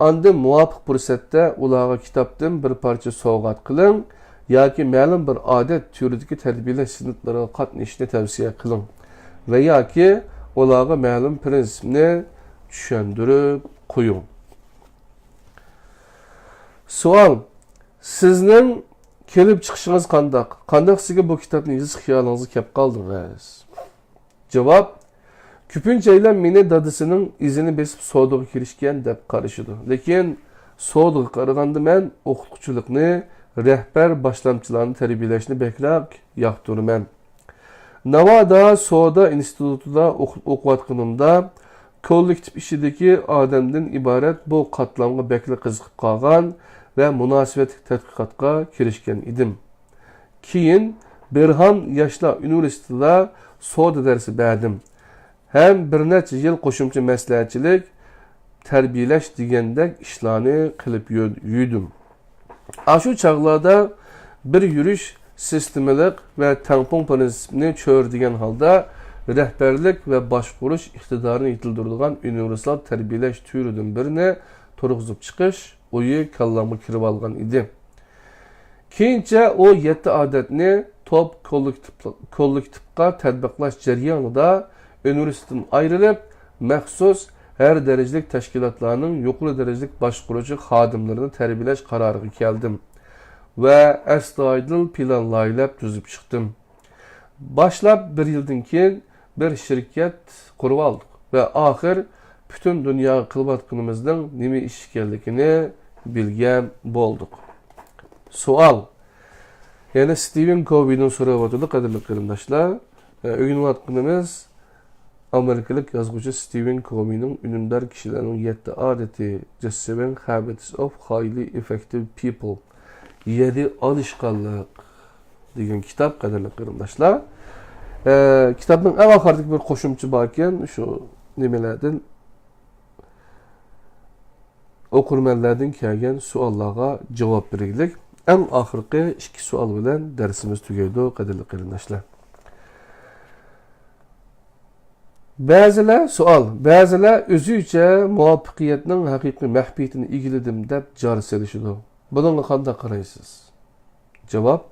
ئاندىن مۇۋاپىق پۇرسەتتە ئۇلارغا كىتابتىن بىر پارچە سوۋغات قىلىڭ ياكى مەلۇم بىر ئادەت تۈرىدىكى تەربىيەلەش سىنىپلىرىغا قاتنىشىشنى تەۋسىيە قىلىڭ ۋە ياكى ئۇلارغا مەلۇم پىرىنسىپنى چۈشەندۈرۈپ قويۇڭ. سوئال. سىزنىڭ كېلىپ چىقىشىڭىز قانداق؟ قانداق سىزگە بۇ كىتابنى يېزىش خىيالىڭىزغا كەپ قالدىڭىز؟ جاۋاب. كۆپىنچەيلەن مېنى دادىسىنىڭ ئىزىنى بېسىپ سودىغا كىرىشكەن دەپ قارىشىدۇ. لېكىن سودىغا قارىغاندا مەن ئوقۇتقۇچىلىقنى، رەھبەر باشلامچىلارنى تەربىيەلەشنى بەكرەك ياقتۇرىمەن. ناۋادا سودا ئىنستىتۇتىدا ئوق-، ئوقۇۋاتقىنىمدا كوللېكتىپ ئىچىدىكى ئادەمدىن ئىبارەت بۇ قاتلامغا بەكلا قىزىقىپ قالغان ۋە مۇناسىۋەتلىك تەتقىقاتقا كىرىشكەن ئىدىم. كېيىن بىرھان ياشلار ئۇنىۋېرسىتېتىدا سودا دەرسى بەردىم ھەم بىر نەچچە يىل قوشۇمچە مەسلىھەتچىلىك، تەربىيەلەش دېگەندەك ئىشلارنى قىلىپ يۈر-، يۈردۈم. ئاشۇ چاغلاردا بىر يۈرۈش سىستېمىلىق ۋە تەڭپۇڭ پىرىنسىپنى چۆرىدىگەن ھالدا رەھبەرلىك ۋە باشقۇرۇش ئىقتىدارىنى يېتىلدۈرىدىغان ئۇنىۋېرسال تەربىيەلەش تۈرىدىن بىرىنى تۇرغۇزۇپ چىقىش ئويى كاللامغا كىرىۋالغان ئىدى. كېيىنچە ئۇ يەتتە ئادەتنى توپ كوللېكتىپ-، كوللېكتىپقا تەتبىقلاش جەريانىدا ئۇنىۋېرسىتېتتىن ئايرىلىپ، مەخسۇس ھەر دەرىجىلىك تەشكىلاتلارنىڭ يۇقىرى دەرىجىلىك باشقۇرۇشى خادىملىرىنى تەربىيەلەش قارارىغا كەلدىم ۋە ئەستايىدىل پىلان لايىھەلەپ تۈزۈپ چىقتىم. باشلاپ بىر يىلدىن كېيىن بىر شىركەت قۇرۇۋالدۇق ۋە ئاخىر پۈتۈن دۇنياغا قىلىۋاتقىنىمىزنىڭ نېمە ئىش ئىكەنلىكىنى بىلگەن بولدۇق. سوئال. يەنە ستىۋېن كوۋېيدىن سوراۋاتىدۇ، قەدىرلىك قېرىنداشلار. ئە، ئۆگىنىۋاتقىنىمىز ئامېرىكىلىق يازغۇچى ستىۋېن كوۋېينىڭ ئۈنۈمدار كىشىلەرنىڭ يەتتە ئادىتى، The Seven Habits of Highly Effective People، يەدە ئالىشقانلىق دېگەن كىتاب، قەدىرلىك قېرىنداشلار. ئە، كىتابنىڭ ئەڭ ئاخىرىدىكى بىر قوشۇمچە باركەن، شۇ نېمىلەردىن، ئوقۇرمەنلەردىن كەلگەن سوئاللارغا جاۋاب بېرەيلىك. ئەڭ ئاخىرقى ئىككى سوئال بىلەن دەرسىمىز تۈگەيدۇ، قەدىرلىك قېرىنداشلار. بەزىلەر، سوئال، بەزىلەر ئۆزىچە مۇۋەپپەقىيەتنىڭ ھەقىقىي مەخپىيىتىنى ئىگىلىدىم دەپ جار سېلىشىدۇ. بۇنىڭغا قانداق قارايسىز؟ جاۋاب،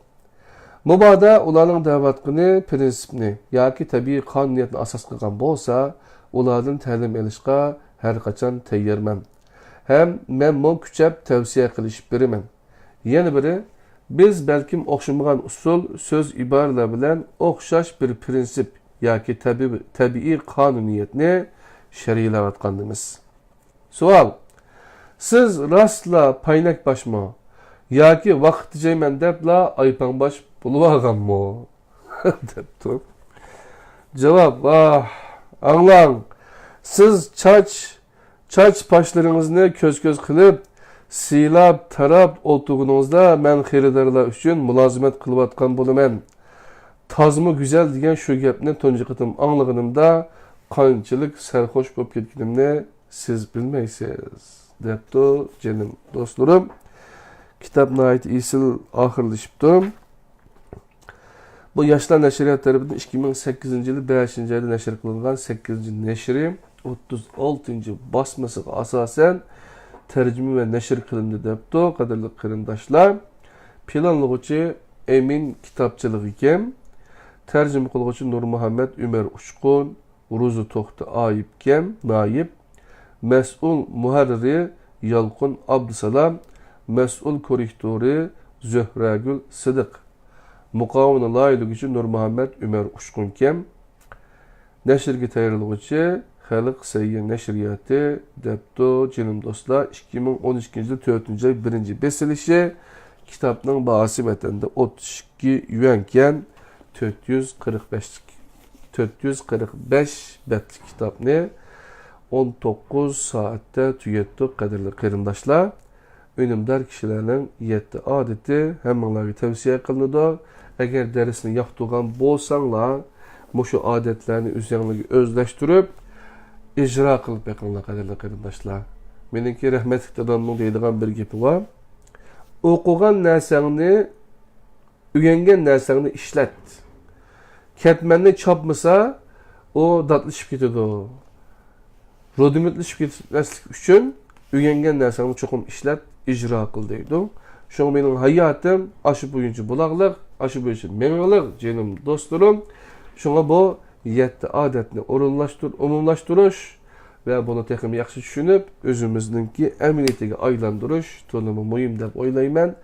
مۇبادا ئۇلارنىڭ دەۋاتقىنى پىرىنسىپنى ياكى تەبىئىي قانۇنىيەتنى ئاساس قىلغان بولسا، ئۇلاردىن تەلىم ئېلىشقا ھەرقاچان تەييارمەن. ھەم مەنمۇ كۈچەپ تەۋسىيە قىلىشىپ بېرىمەن. يەنە بىرى، بىز بەلكىم ئوخشىمىغان ئۇسۇل، سۆز، ئىبارىلەر بىلەن ئوخشاش بىر پىرىنسىپ ياكى تەبىئىي، تەبىئىي قانۇنىيەتنى شەرھلەۋاتقاندىمىز. سوئال، سىز راستلا پاينەك باشمۇ؟ ياكى ۋاقىت تېجەيمەن دەپلا ئايپاڭ باش بولۇۋالغانمۇ؟ دەپتۇ. جاۋاب، ۋاھ، ئاڭلاڭ، سىز چاچ چاچ پاشلىرىڭىزنى كۆز-كۆز قىلىپ، سىيلاپ، تاراپ ئولتۇرغىنىڭىزدا مەن خېرىدارلار ئۈچۈن مۇلازىمەت قىلىۋاتقان بولىمەن. تازىمۇ گۈزەل دېگەن شۇ گەپنى تۇنجى قېتىم ئاڭلىغىنىمدا قانچىلىك سەرخوش بولۇپ كەتكىنىمنى سىز بىلمەيسىز، دەپتۇ جېنىم دوستلىرىم. كىتاب ناھايىتى ئېسىل ئاخىرلىشىپتۇ. بۇ ياشلار نەشرىياتى تەرىپىدىن ئىككى مىڭ سەككىزىنچى يىلى بەشىنچى ئايدا نەشر قىلىنغان سەككىزىنچى نەشرى، ئوتتۇز ئالتىنچى باسمىسىغا ئاساسەن تەرجىمە ۋە نەشر قىلىندى، دەپتۇ، قەدىرلىك قېرىنداشلار. پىلانلىغۇچى ئەمىن كىتابچىلىقى كىم؟ تەرجىمە قىلغۇچى نۇرمۇھەممەت ئۆمەر ئۇچقۇن، روزى توختى ئايىپكەن، نايىپ، مەسئۇل مۇھەررىرى يالقۇن ئابدۇسالام، مەسئۇل كوررېكتورى زۆھرەگۈل سىدىق، مۇقاۋىمىنى لايىھىلىگۈچى نۇرمۇھەممەت ئۆمەر ئۇچقۇنكەن. نەشرگە تەييارلىغۇچى خەلق سەھىيە نەشرىياتى دەپتۇ. جېنىم دوستلار، ئىككى مىڭ ئون ئىككىنچى يىل تۆتىنچى ئاي بىرىنچى بېسىلىشى. كىتابنىڭ باھاسى ۋەتەندە ئوتتۇز ئىككى يۈەنكەن، تۆت يۈز قىرىق بەشلىك، تۆت يۈز قىرىق بەش بەتلىك كىتابنى ئون توققۇز سائەتتە تۈگەتتۇق، قەدىرلىك قېرىنداشلار. ئۈنۈمدار كىشىلەرنىڭ يەتتە ئادىتى ھەممىڭلارغا تەۋسىيە قىلىنىدۇ. ئەگەر دەرسنى ياقتۇرغان بولساڭلار، مۇشۇ ئادەتلەرنى ئۆزۈڭلارگە ئۆزلەشتۈرۈپ، ئىجرا قىلىپ بېقىڭلار، قەدىرلىك قېرىنداشلار. مېنىڭكى رەھمەتلىك دادامنىڭ دەيدىغان بىر گېپى بار. ئوقۇغان نەرسەڭنى، ئۆگەنگەن نەرسەڭنى ئىشلەت. كەتمەننى چاپمىسا، ئۇ داتلىشىپ كېتىدۇ. رۇدىمېنتلىشىپ كەتمەسلىك ئۈچۈن ئۆگەنگەن نەرسەڭنى چوقۇم ئىشلەت، ئىجرا قىل دەيدۇ. شۇڭا مېنىڭ ھاياتىم ئاشۇ بويىچە بولاغلىق، ئاشۇ بويىچە مېڭىڭلار، جېنىم دوستلىرىم. شۇڭا بۇ يەتتە ئادەتنى ئورۇنلاشتۇر-، ئومۇملاشتۇرۇش ۋە بۇنى تېخىمۇ ياخشى چۈشىنىپ، ئۆزىمىزنىڭكى ئەمەلىيىتىگە ئايلاندۇرۇش تولىمۇ مۇھىم دەپ ئويلايمەن.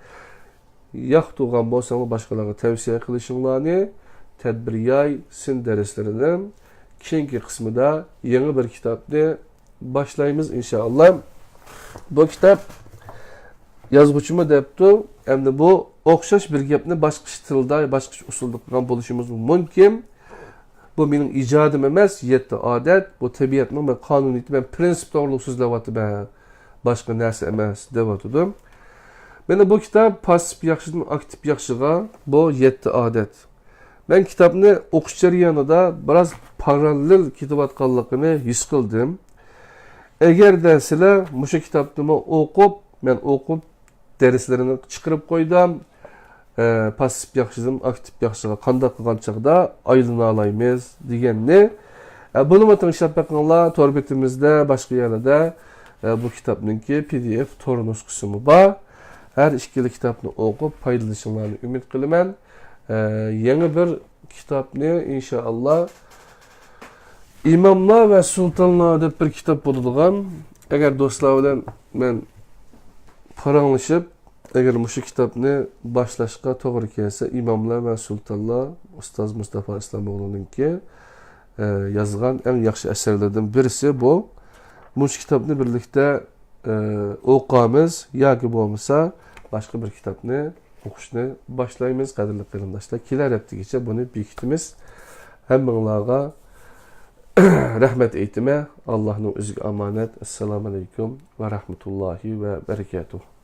ياقتۇرغان بولساڭلار باشقىلارغا تەۋسىيە قىلىشىڭلارنى، تەدبىر ياي سىن دەرسلىرىنىڭ كېيىنكى قىسمىدا يېڭى بىر كىتابنى باشلايمىز، ئىنشائاللا. بۇ كىتاب يازغۇچىمۇ دەپتۇ، ئەمدى بۇ ئوخشاش بىر گەپنى باشقىچە تىلدا، باشقىچە ئۇسۇلدا قىلغان بولۇشىمىز مۇمكىن. بۇ مېنىڭ ئىجادىم ئەمەس، يەتتە ئادەت، بۇ تەبىئەتنىڭ بىر قانۇنىيىتى، مەن پرىنسىپ توغرۇلۇق سۆزلەۋاتىمەن، باشقا نەرسە ئەمەس، دەۋاتىدۇ. مانا بۇ كىتاب پاسسىپ ياخشىدىن ئاكتىپ ياخشىغا، بۇ يەتتە ئادەت. مەن كىتابنى ئوقۇش جەريانىدا بىراز پاراللېل كېتىۋاتقانلىقىنى ھېس قىلدىم. ئەگەردە سىلەر مۇشۇ كىتابنىمۇ ئوقۇپ، مەن ئوقۇپ، دەرسلىرىنى چىقىرىپ قويدۇم. ئە، پاسسىپ ياخشىدىن ئاكتىپ ياخشىغا قانداق قىلغان چاغدا ئايلىنالايمىز دېگەننى. ئە، بۇنىمۇ تىڭشاپ بېقىڭلار، تور بېتىمىزدە، باشقا يەرلەردە، ئە، بۇ كىتابنىڭكى پى دى ئېف تور نۇسخىسىمۇ بار. ھەر ئىككىلا كىتابنى ئوقۇپ پايدىلىنىشىڭلارنى ئۈمىد قىلىمەن. ئە، يېڭى بىر كىتابنى ئىنشائاللا ئىماملار ۋە سۇلتانلار دەپ بىر كىتاب بولىدىغان. ئەگەر دوستلار بىلەن مەن پاراڭلىشىپ، ئەگەر مۇشۇ كىتابنى باشلاشقا توغرا كەلسە، ئىماملار ۋە سۇلتانلار ئۇستاز مۇستافا ئىسلام ئوغلۇنىڭكى، ئە، يازغان ئەڭ ياخشى ئەسەرلىرىدىن بىرسى بۇ. مۇشۇ كىتابنى بىرلىكتە، ئە، ئوقۇمىز ياكى بولمىسا باشقا بىر كىتابنى ئوقۇشنى باشلايمىز، قەدىرلىك قېرىنداشلار. كېلەر ھەپتىگىچە بۇنى بېكىتىمىز. ھەممىڭلارغا رەھمەت ئېيتىمەن. ئاللاھنىڭ ئۆزىگە ئامانەت. ئەسسالامۇ ئەلەيكۇم ۋە رەھمەتۇللاھى ۋە بەرىكاتۇھ.